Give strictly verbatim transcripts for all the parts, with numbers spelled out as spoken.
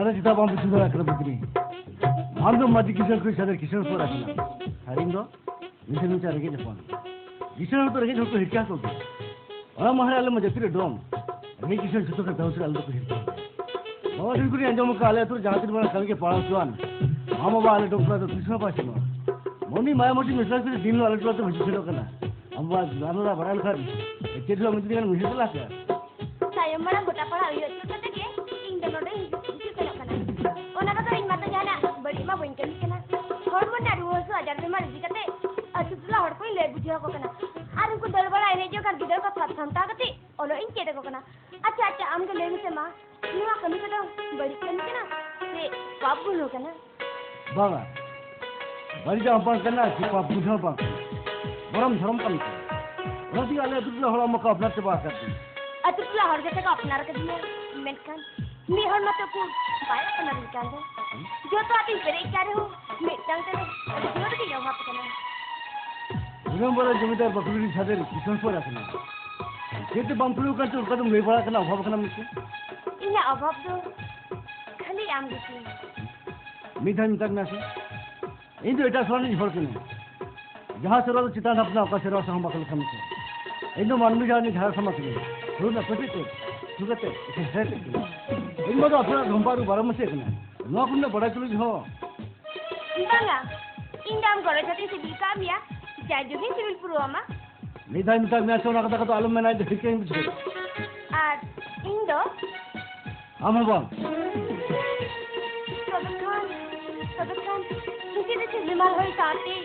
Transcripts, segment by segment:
ᱟᱨᱮ, ᱪᱮᱫᱟᱜ ᱵᱟᱢ ᱵᱩᱡᱷᱟᱹᱣ ᱫᱟᱲᱮᱭᱟᱜ ᱠᱟᱱᱟ ᱵᱩᱫᱽᱨᱤ? ᱟᱢ ᱫᱚ ᱢᱟᱹᱡᱷᱤ ᱠᱤᱥᱟᱹᱬ ᱠᱚ ᱥᱟᱫᱮᱨ ᱠᱤᱥᱟᱹᱬ ᱦᱚᱯᱚᱱ ᱮᱨᱟ ᱠᱟᱱᱟᱢ᱾ ᱟᱨ ᱤᱧ ᱫᱚ ᱢᱤᱫᱴᱮᱱ ᱢᱤᱫᱴᱮᱱ ᱨᱮᱸᱜᱮᱡ ᱦᱚᱯᱚᱱ᱾ ᱠᱤᱥᱟᱹᱬ ᱦᱚᱲ ᱫᱚ ᱨᱮᱸᱜᱮᱡ ᱦᱚᱲ ᱠᱚ ᱦᱤᱨᱠᱟᱹ ᱟᱠᱚ ᱜᱮᱭᱟ᱾ ᱚᱱᱟ ᱢᱟᱦᱟ ᱨᱮ ᱟᱞᱮ ᱢᱟ ᱡᱟᱹᱛᱤ ᱨᱮ ᱰᱚᱢ᱾ ᱨᱮᱸᱜᱮᱡ ᱠᱤᱥᱟᱹᱬ ᱡᱷᱚᱛᱚ ᱠᱷᱚᱱ ᱫᱟᱹᱣ ᱥᱮ ᱟᱞᱮ ᱫᱚᱠᱚ ᱦᱤᱨᱠᱟᱹ ᱟᱠᱚ᱾ ᱵᱟᱵᱟ ᱴᱷᱮᱱ ᱠᱷᱚᱱᱤᱧ ᱟᱸᱡᱚᱢ ᱟᱠᱟᱫᱼᱟ, ᱟᱞᱮ ᱟᱹᱛᱩ ᱨᱮ ᱡᱟᱦᱟᱸ ᱛᱤᱱ ᱢᱟᱨᱟᱝ ᱠᱟᱹᱢᱤ ᱜᱮ ᱯᱟᱲᱟᱣ ᱦᱚᱪᱚᱣᱟᱱ, ᱢᱟ ᱵᱟᱵᱟ ᱟᱞᱮ ᱰᱚᱢ ᱠᱚᱲᱟ ᱫᱚ ᱛᱤᱥ ᱦᱚᱸ ᱵᱟᱭ ᱥᱮᱱᱚᱜᱼᱟ᱾ ᱢᱚᱱᱤ ᱢᱟᱭᱟ ᱢᱚᱴᱤ ᱢᱮᱥᱟ ᱠᱟᱛᱮ ᱫᱤᱱ ᱦᱤᱞᱳᱜ ᱟᱞᱮ ᱴᱚᱞᱟ ᱛᱮ ᱦᱤᱡᱩᱜ ᱥᱮᱱᱚᱜ ᱠᱟᱱᱟ᱾ ᱟᱢ ᱵᱟᱵᱟ ᱨᱟᱱᱩᱫᱟ ᱵᱟᱲᱟᱭ ᱞᱮᱠᱷᱟᱱ ᱪᱮᱫ ᱦᱚᱸ ᱢᱤᱫ ᱫᱤᱱ ᱜᱟᱱ ᱢᱤᱥᱮ ᱪᱟᱞᱟᱜ ᱠᱟᱱᱟ᱾ ᱛᱟᱭᱚᱢ ᱢᱟᱲᱟᱝ ᱜᱚᱴᱟ ᱯᱟᱲᱟ ᱩᱭᱦᱟᱹᱨ ᱦᱚᱪᱚ ᱠᱟᱛᱮ ᱜᱮ ᱤᱧ ᱫᱚ ᱱᱚᱰᱮ ᱦᱤᱡᱩᱜ, ᱦᱤᱡᱩᱜ ᱥᱮᱱᱚᱜ ᱠᱟᱱᱟ᱾ ᱚᱱᱟ ᱠᱚᱫᱚ ᱤᱧ ᱢᱟᱛᱚ ᱡᱟᱦᱟᱱᱟᱜ ᱵᱟᱹᱲᱤᱡ ᱢᱟ ᱵᱟᱹᱧ ᱠᱟᱹᱢᱤ ᱠᱟᱱᱟ᱾ ᱦᱚᱲᱢᱚ ᱨᱮᱱᱟᱜ ᱨᱩᱣᱟᱹ ᱦᱟᱹᱥᱩ ᱟᱡᱟᱨ ᱵᱤᱢᱟᱨ ᱤᱫᱤ ᱠᱟᱛᱮ ᱟᱹᱛᱩ ᱴᱚᱞᱟ ᱦᱚᱲ ᱠᱚᱧ ᱞᱟᱹᱭ ᱵᱩᱡᱷᱟᱹᱣ ᱟᱠᱚ ᱠᱟᱱᱟ᱾ ᱟᱨ ᱩᱱᱠᱩ ᱫᱟᱹᱲ ᱵᱟᱲᱟ ᱮᱱᱮᱡ ᱡᱚᱝ ᱠᱷᱟᱱ ᱜᱤᱫᱟᱹᱨ ᱠᱚ ᱥᱟᱵ ᱥᱟᱢᱴᱟᱣ ᱠᱟᱛᱮ ᱚᱞᱚᱜ ᱤᱧ ᱪᱮᱫ ᱟᱠᱚ ᱠᱟᱱᱟ᱾ ᱟᱪᱪᱷᱟ, ᱟᱪᱪᱷᱟ, ᱟᱢ ᱜᱮ ᱞᱟᱹᱭ ᱢᱮᱥᱮ ᱢᱟ, ᱱᱚᱣᱟ ᱠᱟᱹᱢᱤ ᱠᱚᱫᱚ ᱵᱟᱹᱲᱤᱡ ᱠᱟᱹᱢᱤ ᱠᱟᱱᱟ ᱥᱮ ᱯᱟᱯ ᱜᱩᱱᱟᱹ ᱠᱟᱱᱟ? ᱵᱟᱝᱟ, ᱵᱟᱹᱲᱤᱡᱟᱜ ᱦᱚᱸ ᱵᱟᱝ ᱠᱟᱱᱟ, ᱪᱮ ᱯᱟᱯ ᱵᱩᱡᱷᱟᱹᱣ ᱦᱚᱸ ᱵᱟᱝ ᱠᱟᱱᱟ᱾ ᱵᱚᱨᱚᱝ ᱫᱷᱚᱨᱚᱢ ᱠᱟᱹᱢᱤ ᱠᱟᱱᱟ᱾ ᱚᱱᱟ ᱛᱮᱜᱮ ᱟᱞᱮ ᱟᱹᱛᱩ ᱴᱚᱞᱟ ᱦᱚᱲ ᱢᱟᱠᱚ ᱟᱯᱱᱟᱨ ᱪᱟᱵᱟ ᱟᱠᱟᱫ ᱞᱮ᱾ ᱟᱹᱛᱩ ᱴᱚᱞᱟ ᱦᱚᱲ ᱜᱮᱥᱮ ᱠᱚ ᱟᱯᱱᱟᱨ ᱟᱠᱟᱫᱤᱧᱟ, ᱢᱮᱱᱠᱷᱟᱱ ᱢᱤᱫ ᱦᱚᱲ ᱢᱟᱛᱚ ᱠᱚ ᱵᱟᱭ ᱟᱯᱱᱟᱨᱤᱧ ᱠᱟᱱ ᱫᱚ᱾ ᱡᱚᱛᱚᱣᱟᱜ ᱛᱤᱧ ᱯᱮᱨᱮᱡ ᱠᱟᱱ ᱨᱮᱦᱚᱸ ᱢᱤᱫᱴᱟᱝ ᱛᱮᱫᱚ ᱟᱹᱰᱤ ᱡᱳᱨ ᱜᱤᱧ ᱚᱵᱷᱟᱵ ᱠᱟᱱᱟ᱾ ᱩᱱᱟᱹᱜ ᱵᱚᱲᱚ ᱡᱚᱢᱤᱫᱟᱨ ᱵᱟᱹᱦᱩ ᱨᱤᱱ ᱥᱟᱫᱮᱨ ᱠᱤᱥᱟᱹᱬ ᱦᱚᱯᱚᱱ ᱮᱨᱟ ᱠᱟᱱᱟᱢ᱾ ᱪᱮᱫ ᱛᱮ ᱵᱟᱢ ᱠᱩᱲᱟᱹᱣ ᱠᱟᱱ ᱪᱚ ᱚᱱᱠᱟ ᱫᱚᱢ ᱞᱟᱹᱭ ᱵᱟᱲᱟ ᱠᱟᱱᱟ ᱚᱵᱷᱟᱵ ᱠᱟᱱᱟᱢ ᱢᱮᱱᱛᱮ? ᱤᱧᱟᱹᱜ ᱚᱵᱷᱟᱵ ᱫᱚ ᱠᱷᱟᱹᱞᱤ ᱟᱢ ᱜᱮ ᱪᱚᱝ᱾ ᱢᱤᱫ ᱫᱷᱟᱣ ᱢᱮᱛᱟᱫ ᱢᱮᱭᱟ ᱥᱮ, ᱤᱧ ᱫᱚ ᱮᱴᱟᱜ ᱥᱚᱢᱟᱡᱽ ᱨᱤᱱ ᱦᱚᱲ ᱠᱟᱹᱱᱟᱹᱧ᱾ ᱡᱟᱦᱟᱸ ᱥᱮᱨᱣᱟ ᱫᱚ ᱪᱮᱛᱟᱱ ᱫᱷᱟᱯ ᱨᱮᱱᱟᱜ ᱚᱠᱟ ᱥᱮᱨᱣᱟ ᱥᱟᱶ ᱦᱚᱸ ᱵᱟᱠᱚ ᱞᱮᱠᱷᱟ ᱢᱮᱥᱟ᱾ ᱤᱧ ᱫᱚ ᱢᱟᱹᱱᱢᱤ ᱡᱟᱦᱟᱸ ᱨᱤᱱᱤᱡ ᱡᱟᱦᱟᱸ ᱥᱟᱢᱟ ᱠᱟᱹᱱᱟᱹᱧ᱾ ᱦᱩᱲᱩ ᱨᱮᱱᱟᱜ ᱯᱮᱴᱮᱡ ᱛᱮ, ᱪᱷᱩ ᱠᱟᱛᱮ, ᱦᱮᱲᱦᱮᱫ ᱠᱟᱹᱱᱟᱹᱧ᱾ ᱤᱧ ᱵᱟᱵᱟ ᱟᱯᱱᱟᱨ ᱜᱷᱚᱢᱵᱟ ᱟᱨ ᱵᱟᱨᱚ ᱢᱟᱹᱥᱤᱭᱟᱹ ᱠᱟᱱᱟ᱾ ᱱᱚᱣᱟ ᱠᱚ ᱨᱮᱱᱟᱜ ᱵᱟᱲᱟᱭ ᱛᱩᱞᱩᱡ ᱦᱚᱸ᱾ ᱵᱟᱝᱟ, ᱤᱧ ᱫᱚ ᱟᱢ ᱜᱚᱲᱚ ᱡᱟᱛᱮᱧ ᱥᱤᱵᱤᱞ ᱠᱟᱜ ᱢᱮᱭᱟ, ᱡᱟᱭ ᱡᱩᱜᱽ ᱤᱧ ᱥᱤᱵᱤᱞ ᱯᱩᱨᱟᱹᱣ ᱟᱢᱟ᱾ ᱢᱤᱫ ᱫᱷᱟᱣ ᱢᱮᱛᱟᱫ ᱢᱮᱭᱟ ᱥᱮ ᱚᱱᱟ ᱠᱟᱛᱷᱟ ᱠᱚᱫᱚ ᱟᱞᱚᱢ ᱢᱮᱱᱟ, ᱤᱧ ᱫᱚ ᱦᱤᱨᱠᱟᱹᱧ ᱵᱩᱡᱷᱟᱹᱣ᱾ ᱟᱨ ᱤᱧ ᱫᱚ? ᱟᱢ ᱦᱚᱸ ᱵᱟᱝ᱾ ᱛᱚᱵᱮ ᱠᱷᱟᱱ, ᱛᱚᱵᱮ ᱠᱷᱟᱱ, ᱱᱩᱠᱤᱱ ᱫᱚ ᱪᱮᱫ ᱵᱤᱢᱟᱨ ᱦᱩᱭ ᱥᱟᱶᱛᱮ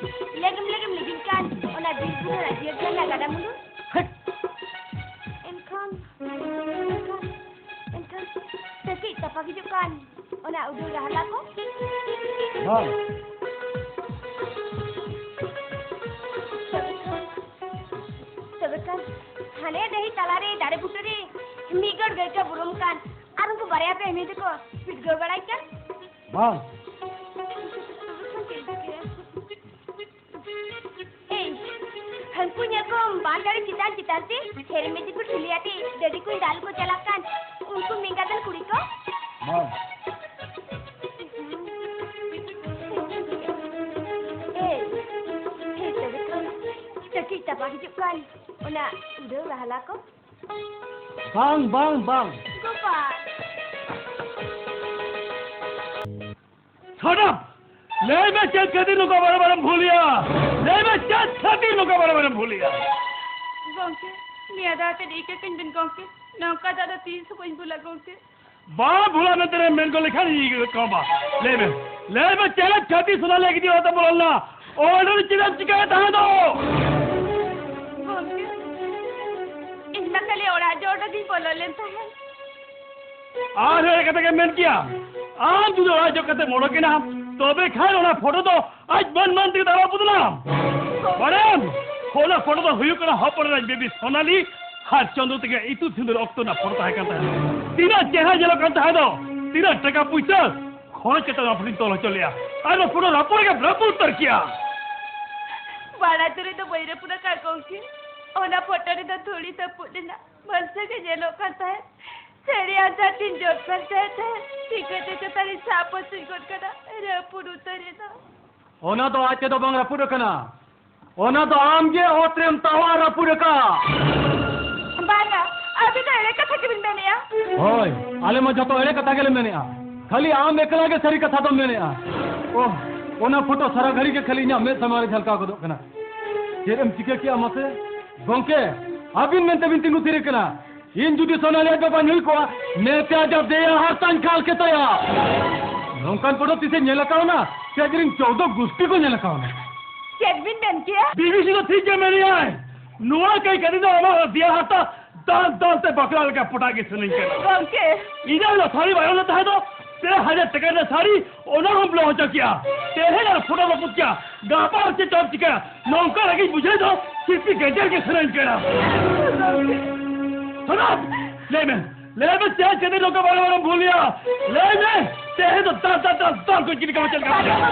ᱞᱮᱜᱮᱢ ᱞᱮᱜᱮᱢ ᱞᱤᱜᱤᱱ ᱠᱟᱱ ᱚᱱᱟ ᱵᱤᱨ ᱵᱩᱨᱩ ᱨᱮᱱᱟᱜ ᱡᱤᱭᱟᱹᱲ ᱡᱟᱝ ᱨᱮᱱᱟᱜ ᱜᱟᱰᱟ ᱢᱩᱰᱩ? ᱦᱮᱴ! ᱮᱱᱠᱷᱟᱱ, ᱮᱱᱠᱷᱟᱱ, ᱮᱱᱠᱷᱟᱱ ᱛᱟᱹᱠᱤᱡ ᱛᱟᱯᱟᱠ ᱦᱤᱡᱩᱜ ᱠᱟᱱ ᱚᱱᱟ ᱩᱰᱟᱹᱣ ᱨᱟᱦᱞᱟ ᱠᱚ? ᱵᱟᱝ᱾ ᱛᱚᱵᱮ ᱠᱷᱟᱱ, ᱛᱚᱵᱮ ᱠᱷᱟᱱ, ᱦᱟᱱᱮ ᱰᱟᱹᱦᱤ ᱛᱟᱞᱟᱨᱮ ᱫᱟᱨᱮ ᱵᱩᱴᱟᱹᱨᱮ ᱢᱤᱫ ᱜᱚᱲ ᱜᱟᱹᱭ ᱠᱚ ᱵᱩᱨᱩᱢ ᱠᱟᱱ ᱟᱨ ᱩᱱᱠᱩ ᱵᱟᱨᱭᱟ ᱯᱮ ᱦᱤᱱᱤ ᱛᱮᱠᱚ ᱯᱤᱴᱜᱟᱹᱣ ᱵᱟᱲᱟᱭ ᱠᱟᱱ᱾ ᱵᱟᱝ᱾ ᱛᱚᱵᱮ ᱠᱷᱟᱱ ᱪᱮᱫ ᱪᱤᱠᱟᱹᱭᱟ? ᱮᱭ, ᱦᱟᱹᱱᱠᱩ ᱧᱮᱞ ᱠᱚᱢ ᱵᱟᱸᱫᱷ ᱫᱟᱨᱮ ᱪᱮᱛᱟᱱ ᱪᱮᱛᱟᱱ ᱛᱮ ᱦᱮᱨᱢᱮ ᱫᱤᱠᱩ ᱴᱷᱤᱞᱤ ᱟᱛᱮ ᱰᱟᱹᱰᱤ ᱠᱚ ᱫᱟᱞ ᱠᱚ ᱪᱟᱞᱟᱜ ᱠᱟᱱ, ᱩᱱᱠᱩ ᱢᱮᱸᱜᱟᱫᱟᱱ ᱠᱩᱲᱤ ᱠᱚ᱾ ᱵᱟᱝ᱾ ᱩᱰᱟᱹᱣ ᱨᱟᱦᱞᱟ ᱠᱚ? ᱵᱟᱝ, ᱵᱟᱝ, ᱵᱟᱝ᱾ ᱜᱳᱯᱟᱞ᱾ Shut up! ᱞᱟᱹᱭ ᱢᱮ, ᱪᱮᱫ ᱠᱷᱟᱹᱛᱤᱨ ᱱᱚᱝᱠᱟ ᱵᱟᱨᱮ ᱵᱟᱨᱮᱢ ᱵᱷᱩᱞᱮᱜᱼᱟ? ᱞᱟᱹᱭ ᱢᱮ, ᱪᱮᱫ ᱠᱷᱟᱹᱛᱤᱨ ᱱᱚᱝᱠᱟ ᱵᱟᱨᱮ ᱵᱟᱨᱮᱢ ᱵᱷᱩᱞᱮᱜᱼᱟ? ᱜᱚᱢᱠᱮ, ᱱᱤᱭᱟᱹ ᱫᱷᱟᱣ ᱛᱮᱫ ᱤᱠᱟᱹ ᱠᱟᱹᱧ ᱵᱮᱱ ᱜᱚᱢᱠᱮ, ᱱᱚᱝᱠᱟ ᱫᱚ ᱟᱫᱚ ᱛᱤᱥ ᱦᱚᱸ ᱵᱟᱹᱧ ᱵᱷᱩᱞᱟ ᱜᱚᱢᱠᱮ᱾ ᱵᱟᱝ ᱵᱷᱩᱞᱟ ᱢᱮᱱᱛᱮ ᱢᱮᱱ ᱜᱚᱫ ᱞᱮᱠᱷᱟᱱ ᱤᱧ ᱜᱮ ᱠᱚᱢᱟ᱾ ᱞᱟᱹᱭ ᱢᱮ, ᱞᱟᱹᱭ ᱢᱮ, ᱪᱮᱫ ᱠᱷᱟᱹᱛᱤᱨ ᱥᱳᱱᱟᱞᱤ ᱜᱤᱫᱽᱨᱟᱹ ᱚᱲᱟᱜ ᱛᱮᱢ ᱵᱚᱞᱚ ᱞᱮᱱᱟ? ᱚᱸᱰᱮ ᱫᱚ ᱪᱮᱫ ᱮᱢ ᱪᱤᱠᱟᱹᱭᱮᱫ ᱛᱟᱦᱮᱸ ᱫᱚ? ᱜᱚᱢᱠᱮ, ᱤᱧ ᱢᱟ ᱠᱷᱟᱹᱞᱤ ᱚᱲᱟᱜ ᱡᱚᱜ ᱨᱮᱜᱤᱧ ᱵᱚᱞᱚ ᱞᱮᱱ ᱛᱟᱦᱮᱸᱫ᱾ ᱟᱨ ᱮᱲᱮ ᱠᱟᱛᱷᱟ ᱜᱮᱢ ᱢᱮᱱ ᱠᱮᱭᱟ᱾ ᱟᱢ ᱡᱩᱫᱤ ᱚᱲᱟᱜ ᱡᱚᱜ ᱠᱟᱛᱮᱢ ᱚᱰᱚᱠ ᱮᱱᱟ, ᱛᱚᱵᱮ ᱠᱷᱟᱱ ᱚᱱᱟ ᱯᱷᱳᱴᱳ ᱫᱚ ᱟᱡ ᱢᱟᱹᱱ ᱢᱟᱹᱱ ᱛᱮᱜᱮ ᱫᱟᱞ ᱨᱟᱹᱯᱩᱫ ᱮᱱᱟ᱾ ᱵᱟᱲᱟᱭᱟᱢ, ᱚᱱᱟ ᱯᱷᱳᱴᱳ ᱫᱚ ᱦᱩᱭᱩᱜ ᱠᱟᱱᱟ ᱦᱚᱯᱚᱱ ᱮᱨᱟ ᱵᱤᱵᱤ ᱥᱳᱱᱟᱞᱤ ᱟᱨ ᱪᱚᱸᱫᱩ ᱛᱟᱹᱠᱤᱱ ᱤᱛᱩᱫ ᱥᱤᱸᱫᱩᱨ ᱚᱠᱛᱚ ᱨᱮᱱᱟᱜ ᱯᱷᱳᱴᱳ ᱛᱟᱦᱮᱸ ᱠᱟᱱ ᱛᱟᱦᱮᱸᱫ᱾ ᱛᱤᱱᱟᱹᱜ ᱪᱮᱦᱨᱟ ᱧᱮᱞᱚᱜ ᱠᱟᱱ ᱛᱟᱦᱮᱸ ᱫᱚ, ᱛᱤᱱᱟᱹᱜ ᱴᱟᱠᱟ ᱯᱩᱭᱥᱟᱹ ᱠᱷᱚᱨᱚᱪ ᱠᱟᱛᱮ ᱚᱱᱟ ᱯᱷᱳᱴᱳᱧ ᱛᱚᱞ ᱦᱚᱪᱚ ᱞᱮᱜᱼᱟ, ᱟᱨ ᱚᱱᱟ ᱯᱷᱳᱴᱳ ᱨᱟᱹᱯᱩᱫ ᱨᱮᱜᱮ ᱨᱟᱹᱯᱩᱫ ᱩᱛᱟᱹᱨ ᱠᱮᱜᱼᱟ᱾ ᱵᱟᱲᱟᱭ ᱛᱩᱞᱩᱡ ᱫᱚ ᱵᱟᱹᱧ ᱨᱟᱹᱯᱩᱫ ᱟᱠᱟᱫ ᱜᱚᱢᱠᱮ, ᱚᱱᱟ ᱯᱷᱳᱴᱳ ᱨᱮᱫᱚ ᱫᱷᱩᱲᱤ ᱛᱟᱹᱯᱩᱫ ᱞᱮᱱᱟ᱾ ᱵᱟᱹᱞᱥᱟᱹ ᱜᱮ ᱧᱮᱞᱚᱜ ᱠᱟᱱ ᱛᱟᱦᱮᱸᱫ᱾ ᱥᱟᱹᱲᱤ ᱟᱨ ᱫᱟᱜ ᱛᱤᱧ ᱡᱚᱫ ᱯᱷᱟᱨᱪᱟᱭᱮᱫ ᱛᱟᱦᱮᱸᱫ, ᱪᱤᱠᱟᱹᱛᱮ ᱪᱚ ᱛᱟᱞᱤᱧ ᱥᱟᱵ ᱯᱟᱹᱥᱤᱨ ᱜᱚᱫ ᱠᱟᱫᱟ, ᱨᱟᱹᱯᱩᱫ ᱩᱛᱟᱹᱨ ᱮᱱᱟ᱾ ᱚᱱᱟ ᱫᱚ ᱟᱡ ᱛᱮᱫᱚ ᱵᱟᱝ ᱨᱟᱹᱯᱩᱫ ᱟᱠᱟᱱᱟ, ᱚᱱᱟ ᱫᱚ ᱟᱢ ᱜᱮ ᱚᱛ ᱨᱮᱢ ᱛᱟᱣᱟ ᱨᱟᱹᱯᱩᱫ ᱟᱠᱟᱫ᱾ ᱵᱟᱝᱟ, ᱟᱹᱵᱤᱱ ᱫᱚ ᱮᱲᱮ ᱠᱟᱛᱷᱟ ᱜᱮᱵᱤᱱ ᱢᱮᱱᱮᱜᱼᱟ᱾ ᱦᱳᱭ, ᱟᱞᱮ ᱢᱟ ᱡᱚᱛᱚ ᱮᱲᱮ ᱠᱟᱛᱷᱟ ᱜᱮᱞᱮ ᱢᱮᱱᱮᱜᱼᱟ, ᱠᱷᱟᱹᱞᱤ ᱟᱢ ᱮᱠᱞᱟ ᱜᱮ ᱥᱟᱹᱨᱤ ᱠᱟᱛᱷᱟ ᱫᱚᱢ ᱢᱮᱱᱮᱜᱼᱟ᱾ ᱳᱦ, ᱚᱱᱟ ᱯᱷᱳᱴᱳ ᱥᱟᱨᱟ ᱜᱷᱟᱹᱲᱤ ᱜᱮ ᱠᱷᱟᱹᱞᱤ ᱤᱧᱟᱹᱜ ᱢᱮᱫ ᱥᱟᱢᱟᱝ ᱨᱮ ᱡᱷᱟᱞᱠᱟᱣ ᱜᱚᱫᱚᱜ ᱠᱟᱱᱟ᱾ ᱪᱮᱫ ᱮᱢ ᱪᱤᱠᱟᱹ ᱠᱮᱜᱼᱟ ᱢᱟᱥᱮ? ᱜᱚᱢᱠᱮ, ᱟᱹᱵᱤᱱ ᱢᱮᱱᱛᱮ ᱵᱤᱱ ᱛᱤᱸᱜᱩ ᱛᱷᱤᱨ ᱟᱠᱟᱱᱟ᱾ ᱤᱧ ᱡᱩᱫᱤ ᱥᱳᱱᱟᱞᱤ ᱟᱡ ᱵᱟᱵᱟᱧ ᱦᱩᱭ ᱠᱚᱜᱼᱟ, ᱢᱮᱱᱛᱮ ᱟᱡᱟᱜ ᱫᱮᱭᱟ ᱦᱟᱨᱛᱟᱧ ᱠᱷᱟᱞ ᱠᱮᱛᱟᱭᱟ᱾ ᱱᱚᱝᱠᱟᱱ ᱯᱷᱳᱴᱳ ᱛᱤᱥᱮ ᱧᱮᱞ ᱟᱠᱟᱣᱱᱟ? ᱥᱮ ᱟᱡᱨᱤᱱ ᱪᱳᱫᱚ ᱜᱩᱥᱴᱤ ᱠᱚ ᱧᱮᱞ ᱟᱠᱟᱣᱱᱟ᱾ ᱪᱮᱫ ᱵᱤᱱ ᱢᱮᱱ ᱠᱮᱜᱼᱟ? ᱵᱤᱵᱤᱥᱤ ᱫᱚ ᱴᱷᱤᱠ ᱜᱮ ᱢᱮᱱᱮᱜᱼᱟᱭ᱾ ᱱᱚᱣᱟ ᱠᱟᱹᱭ ᱠᱟᱹᱴᱤᱡ ᱫᱚ ᱟᱢᱟᱜ ᱫᱮᱭᱟ ᱦᱟᱨᱛᱟ ᱫᱟᱞ ᱫᱟᱞ ᱛᱮ ᱵᱟᱠᱲᱟ ᱞᱮᱠᱟ ᱯᱚᱴᱟᱜ ᱜᱮ ᱥᱟᱱᱟᱧ ᱠᱟᱱᱟ᱾ ᱜᱚᱢᱠᱮ᱾ ᱤᱧᱟᱹᱜ ᱚᱱᱟ ᱥᱟᱹᱲᱤ ᱵᱟᱭ ᱚᱞ ᱛᱟᱦᱮᱸ ᱫᱚ, ᱯᱮ ᱦᱟᱡᱟᱨ ᱴᱟᱠᱟ ᱨᱮᱱᱟᱜ ᱥᱟᱹᱲᱤ, ᱚᱱᱟ ᱦᱚᱸᱢ ᱞᱚ ᱦᱚᱪᱚ ᱠᱮᱭᱟ᱾ ᱛᱮᱦᱮᱧ ᱟᱨ ᱯᱷᱳᱴᱳ ᱵᱟᱯᱩᱫ ᱠᱮᱭᱟ᱾ ᱜᱟᱯᱟ ᱟᱨ ᱪᱮᱫ ᱪᱚᱢ ᱪᱤᱠᱟᱹᱭᱟ? ᱱᱚᱝᱠᱟ ᱨᱮᱜᱮᱧ ᱵᱩᱡᱷᱟᱹᱣ ᱫᱚ, ᱥᱤᱞᱯᱤ ᱜᱮᱡᱮᱨ ᱜᱮ ᱥᱟᱱᱟᱧ ᱠᱟᱱᱟ᱾ ᱥᱚᱱᱚᱛ, ᱞᱟᱹᱭ ᱢᱮ, ᱞᱟᱹᱭ ᱢᱮ, ᱪᱮᱫ ᱠᱷᱟᱹᱛᱤᱨ ᱱᱚᱝᱠᱟ ᱵᱟᱨᱚ ᱵᱟᱨᱚᱢ ᱵᱷᱩᱞ ᱮᱭᱟ? ᱞᱟᱹᱭ ᱢᱮ, ᱛᱮᱦᱮᱧ ᱫᱚ ᱫᱟᱞ, ᱫᱟᱞ, ᱫᱟᱞ, ᱫᱟᱞ ᱠᱚ ᱪᱮᱫ ᱞᱮᱠᱟ ᱢᱟ ᱪᱮᱫ ᱞᱮᱠᱟ ᱢᱟ ᱪᱮᱫ ᱞᱮᱠᱟ?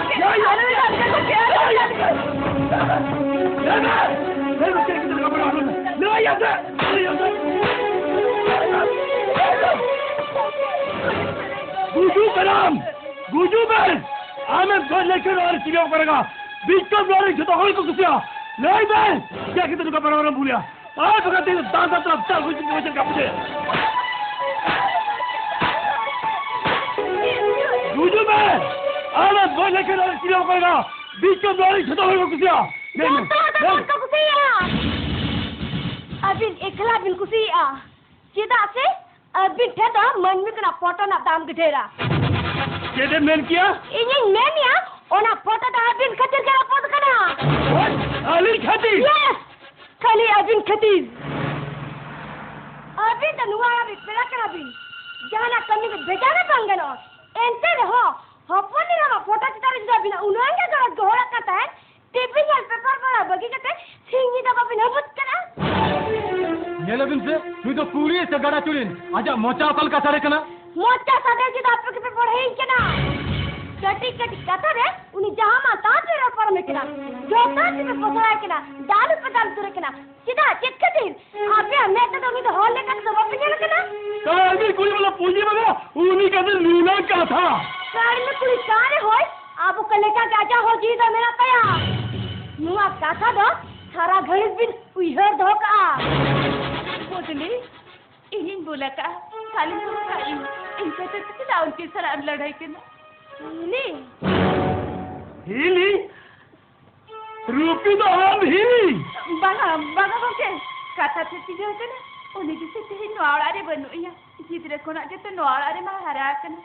ᱞᱟᱹᱭ ᱢᱮ, ᱞᱟᱹᱭ ᱢᱮ, ᱞᱟᱹᱭ ᱢᱮ, ᱪᱮᱫ ᱠᱷᱟᱹᱛᱤᱨ ᱱᱚᱝᱠᱟ ᱵᱟᱨᱚ ᱵᱟᱨᱚᱢ ᱵᱷᱩᱞ ᱮᱭᱟ? ᱞᱟᱹᱭ ᱢᱮ, ᱞᱟᱹᱭ ᱢᱮ, ᱪᱮᱫ ᱠᱷᱟᱹᱛᱤᱨ ᱱᱚᱝᱠᱟ ᱵᱟᱨᱚ ᱵᱟᱨᱚᱢ ᱵᱷᱩᱞ ᱮᱭᱟ? ᱜᱩᱡᱩᱜ ᱠᱟᱱᱟᱢ, ᱜᱩᱡᱩᱜ ᱢᱮ᱾ ᱟᱢᱮᱢ ᱜᱚᱡ ᱞᱮᱱᱠᱷᱟᱱ ᱱᱚᱣᱟ ᱨᱮ ᱪᱤᱞᱤ ᱦᱚᱸ ᱵᱟᱠᱚ ᱨᱟᱜᱟ᱾ ᱵᱤᱠᱨᱚᱢ ᱱᱚᱣᱟ ᱨᱮ ᱡᱷᱚᱛᱚ ᱦᱚᱲ ᱠᱚ ᱠᱩᱥᱤᱭᱟᱜᱼᱟ᱾ ᱞᱟᱹᱭ ᱢᱮ, ᱪᱮᱫ ᱠᱷᱟᱹᱛᱤᱨ ᱱᱚᱝᱠᱟ ᱵᱟᱨᱚ ᱵᱟᱨᱚᱢ ᱵᱷᱩᱞ ᱮᱭᱟ? ᱟᱨ ᱵᱟᱠᱷᱟᱱ ᱛᱮ ᱫᱟᱜ ᱫᱟᱜ ᱛᱮ ᱫᱟᱜ ᱜᱩᱡᱩᱜ ᱜᱩᱡᱩᱜ ᱠᱟᱯᱩ ᱫᱮ᱾ ᱜᱩᱡᱩᱜ ᱢᱮ! ᱟᱨ ᱵᱟᱹᱧ ᱞᱟᱹᱭ ᱠᱷᱟᱱ ᱟᱨ ᱪᱤᱞᱤ ᱦᱚᱸ ᱵᱟᱠᱚ ᱮᱢᱟ᱾ ᱵᱤᱪ ᱠᱚ ᱫᱚ ᱡᱷᱚᱛᱚ ᱦᱚᱲ ᱠᱚ ᱠᱩᱥᱤᱭᱟᱜᱼᱟ᱾ ᱧᱮᱞ ᱢᱮ᱾ ᱡᱚᱛᱚ ᱦᱚᱲ ᱧᱮᱞ ᱢᱮ᱾ ᱠᱚ ᱠᱩᱥᱤᱭᱟᱜᱼᱟ᱾ ᱟᱹᱵᱤᱱ ᱮᱠᱞᱟ ᱵᱤᱱ ᱠᱩᱥᱤᱭᱟᱜᱼᱟ᱾ ᱪᱮᱫᱟᱜ ᱥᱮ ᱟᱹᱵᱤᱱ ᱴᱷᱮᱱ ᱫᱚ ᱢᱟᱹᱱᱢᱤ ᱠᱷᱚᱱᱟᱜ ᱯᱷᱳᱴᱳ ᱨᱮᱱᱟᱜ ᱫᱟᱢ ᱜᱮ ᱰᱷᱮᱨᱟ᱾ ᱪᱮᱫ ᱮᱢ ᱢᱮᱱ ᱠᱮᱭᱟ? ᱤᱧᱤᱧ ᱢᱮᱱᱮᱜᱼᱟ, ᱚᱱᱟ ᱯᱷᱳᱴᱳ ᱫᱚ ᱟᱹᱵᱤᱱ ᱠᱷᱟᱹᱛᱤᱨ ᱜᱮ ᱨᱟᱹᱯᱩᱫ ᱠᱟᱱᱟ᱾ What? ᱟᱹᱞᱤᱧ ᱠᱷᱟᱹᱛᱤᱨ? Yes! ᱠᱷᱟᱹᱞᱤ ᱟᱹᱵᱤᱱ ᱠᱷᱟᱹᱛᱤᱨ᱾ ᱟᱹᱵᱤᱱ ᱫᱚ ᱱᱚᱣᱟ ᱚᱲᱟᱜ ᱨᱮ ᱯᱮᱲᱟ ᱠᱟᱱᱟ ᱵᱤᱱ, ᱡᱟᱦᱟᱱᱟᱜ ᱠᱟᱹᱢᱤ ᱫᱚ ᱵᱷᱮᱡᱟ ᱜᱮ ᱵᱟᱝ ᱜᱟᱱᱚᱜᱼᱟ᱾ ᱮᱱᱛᱮ ᱨᱮᱦᱚᱸ ᱦᱚᱯᱚᱱ ᱮᱨᱟ ᱟᱢᱟᱜ ᱯᱷᱳᱴᱳ ᱪᱮᱛᱟᱱ ᱨᱮ ᱡᱩᱫᱤ ᱟᱹᱵᱤᱱᱟᱜ ᱩᱱᱟᱹᱝ ᱜᱮ ᱜᱚᱨᱚᱡᱽ ᱜᱚᱦᱚᱲᱟᱜ ᱠᱟᱱ ᱛᱟᱦᱮᱸᱫ, ᱴᱤᱵᱷᱤ ᱧᱮᱞ, ᱯᱮᱯᱟᱨ ᱯᱟᱲᱦᱟᱣ ᱵᱟᱹᱜᱤ ᱠᱟᱛᱮ ᱥᱤᱧ ᱧᱤᱫᱟᱹ ᱵᱟᱵᱤᱱ ᱦᱟᱹᱵᱩᱫ ᱠᱟᱱᱟ? ᱧᱮᱞ ᱟᱵᱤᱱ ᱥᱮ, ᱱᱩᱭ ᱫᱚ ᱠᱩᱲᱤ ᱥᱮ ᱜᱟᱰᱟ ᱪᱩᱲᱤᱱ? ᱟᱡᱟᱜ ᱢᱚᱪᱟ ᱚᱠᱟ ᱞᱮᱠᱟ ᱥᱟᱰᱮ ᱠᱟᱱᱟ? ᱢᱚᱪᱟ ᱥᱟᱰᱮ ᱡᱩᱫᱤ ᱟᱯᱮ ᱜᱮᱯᱮ ᱵᱚᱲᱦᱮᱭᱤᱧ ᱠᱟᱱᱟ᱾ ᱠᱟᱹᱴᱤᱡ ᱠᱟᱹᱴᱤᱡ ᱠᱟᱛᱷᱟ ᱨᱮ ᱩᱱᱤ ᱡᱟᱦᱟᱸ ᱢᱟᱱ ᱛᱟᱦᱟᱸ ᱯᱮ ᱨᱚᱲ ᱯᱟᱨᱚᱢᱮ ᱠᱟᱱᱟ᱾ ᱡᱚᱛᱚ ᱜᱮᱯᱮ ᱯᱚᱥᱲᱟᱭ ᱠᱟᱱᱟ, ᱫᱟᱞ ᱦᱚᱸᱯᱮ ᱫᱟᱞ ᱩᱛᱟᱹᱨᱮ ᱠᱟᱱᱟ᱾ ᱪᱮᱫᱟᱜ? ᱪᱮᱫ ᱠᱷᱟᱹᱛᱤᱨ? ᱟᱯᱮᱭᱟᱜ ᱢᱮᱫ ᱛᱮᱫᱚ ᱩᱱᱤ ᱫᱚ ᱦᱚᱲ ᱞᱮᱠᱟ ᱛᱮᱫᱚ ᱵᱟᱯᱮ ᱧᱮᱞ ᱠᱟᱱᱟ? ᱠᱟᱹᱲᱢᱤ ᱠᱩᱲᱤ ᱵᱟᱞᱟ ᱯᱩᱸᱡᱤ ᱵᱟᱞᱟ, ᱩᱱᱤ ᱠᱟᱛᱮ ᱱᱩᱱᱟᱹᱜ ᱠᱟᱛᱷᱟ᱾ ᱠᱟᱹᱲᱢᱤ ᱠᱩᱲᱤ ᱠᱟᱱ ᱨᱮᱦᱚᱸᱭ, ᱟᱵᱚ ᱠᱚ ᱞᱮᱠᱟ ᱜᱮ ᱟᱡᱟᱜ ᱦᱚᱸ ᱡᱤᱣᱤ ᱫᱚ ᱢᱮᱱᱟᱜ ᱛᱟᱭᱟ᱾ ᱱᱚᱣᱟ ᱠᱟᱛᱷᱟ ᱫᱚ ᱥᱟᱨᱟ ᱜᱷᱟᱹᱲᱤᱡ ᱵᱤᱱ ᱩᱭᱦᱟᱹᱨ ᱫᱚᱦᱚ ᱠᱟᱜᱼᱟ᱾ ᱵᱚᱫᱞᱤ, ᱤᱧᱤᱧ ᱵᱩᱞ ᱟᱠᱟᱜᱼᱟ᱾ ᱠᱷᱟᱹᱞᱤ ᱵᱩᱞ ᱠᱟᱜ ᱤᱧ᱾ ᱤᱧ ᱠᱷᱟᱹᱛᱤᱨ ᱛᱮ ᱪᱮᱫᱟᱜ ᱩᱱᱠᱤᱱ ᱥᱟᱞᱟᱜ ᱮᱢ ᱞᱟᱹᱲᱦᱟᱹᱭ ᱠᱟᱱᱟ? ᱦᱤᱞᱤ᱾ ᱦᱤᱞᱤ? ᱨᱩᱯᱤ ᱫᱚ ᱟᱢ ᱦᱤᱞᱤ? ᱵᱟᱝᱟ, ᱵᱟᱝᱟ ᱜᱚᱢᱠᱮ, ᱠᱟᱛᱷᱟ ᱪᱮᱫ ᱪᱤᱠᱟᱹ ᱟᱠᱟᱱᱟ? ᱩᱱᱤ ᱜᱮᱥᱮ ᱛᱮᱦᱮᱧ ᱱᱚᱣᱟ ᱚᱲᱟᱜ ᱨᱮ ᱵᱟᱹᱱᱩᱜ ᱮᱭᱟ᱾ ᱜᱤᱫᱽᱨᱟᱹ ᱠᱷᱚᱱᱟᱜ ᱜᱮᱛᱚ ᱱᱚᱣᱟ ᱚᱲᱟᱜ ᱨᱮᱢᱟ ᱦᱟᱨᱟ ᱟᱠᱟᱱᱟ᱾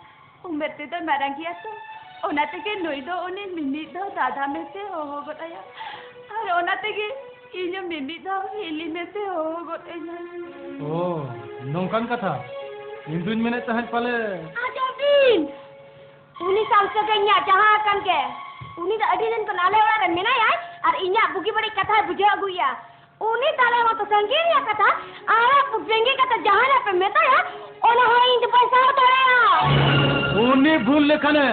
ᱩᱢᱮᱨ ᱛᱮᱫᱚ ᱢᱟᱨᱟᱝ ᱜᱮᱭᱟ ᱛᱚ, ᱚᱱᱟ ᱛᱮᱜᱮ ᱱᱩᱭ ᱫᱚ ᱩᱱᱤ ᱢᱤᱢᱤᱫ ᱫᱷᱟᱣ ᱫᱟᱫᱟ ᱢᱮᱱᱛᱮ ᱦᱚᱦᱚ ᱜᱚᱫ ᱟᱭᱟ, ᱟᱨ ᱚᱱᱟ ᱛᱮᱜᱮ ᱤᱧ ᱦᱚᱸ ᱢᱤᱢᱤᱫ ᱫᱷᱟᱣ ᱦᱤᱞᱤ ᱢᱮᱱᱛᱮ ᱦᱚᱦᱚ ᱜᱚᱫ ᱟᱹᱧᱟ᱾ ᱳ, ᱱᱚᱝᱠᱟᱱ ᱠᱟᱛᱷᱟ᱾ ᱤᱧ ᱫᱩᱧ ᱢᱮᱱᱮᱫ ᱛᱟᱦᱮᱸᱫ ᱯᱟᱞᱮ᱾ ᱟᱸᱡᱚᱢ ᱵᱤᱱ! ᱩᱱᱤ ᱥᱟᱶ ᱥᱟᱹᱜᱟᱹᱭ ᱤᱧᱟᱜ ᱡᱟᱦᱟᱸ ᱟᱠᱟᱱ ᱜᱮ, ᱩᱱᱤ ᱫᱚ ᱟᱹᱰᱤ ᱫᱤᱱ ᱠᱷᱚᱱ ᱟᱞᱮ ᱚᱲᱟᱜ ᱨᱮ ᱢᱮᱱᱟᱭᱟᱭ ᱟᱨ ᱤᱧᱟᱜ ᱵᱩᱜᱤ ᱵᱟᱹᱲᱤᱡ ᱠᱟᱛᱷᱟᱭ ᱵᱩᱡᱷᱟᱹᱣ ᱟᱹᱜᱩᱭᱮᱫᱼᱟ᱾ ᱩᱱᱤ ᱛᱟᱞᱮ ᱢᱟᱛᱚ ᱥᱟᱺᱜᱤᱧ ᱨᱮᱭᱟᱜ ᱠᱟᱛᱷᱟ, ᱟᱨ ᱵᱮᱸᱜᱮᱫ ᱠᱟᱛᱮ ᱡᱟᱦᱟᱱᱟᱜ ᱯᱮ ᱢᱮᱛᱟᱭᱟ, ᱚᱱᱟ ᱦᱚᱸ ᱤᱧ ᱫᱚ ᱵᱟᱹᱧ ᱥᱟᱦᱟᱣ ᱫᱟᱲᱮᱭᱟᱜᱼᱟ᱾ ᱩᱱᱤ ᱵᱷᱩᱞ ᱞᱮᱠᱷᱟᱱᱮ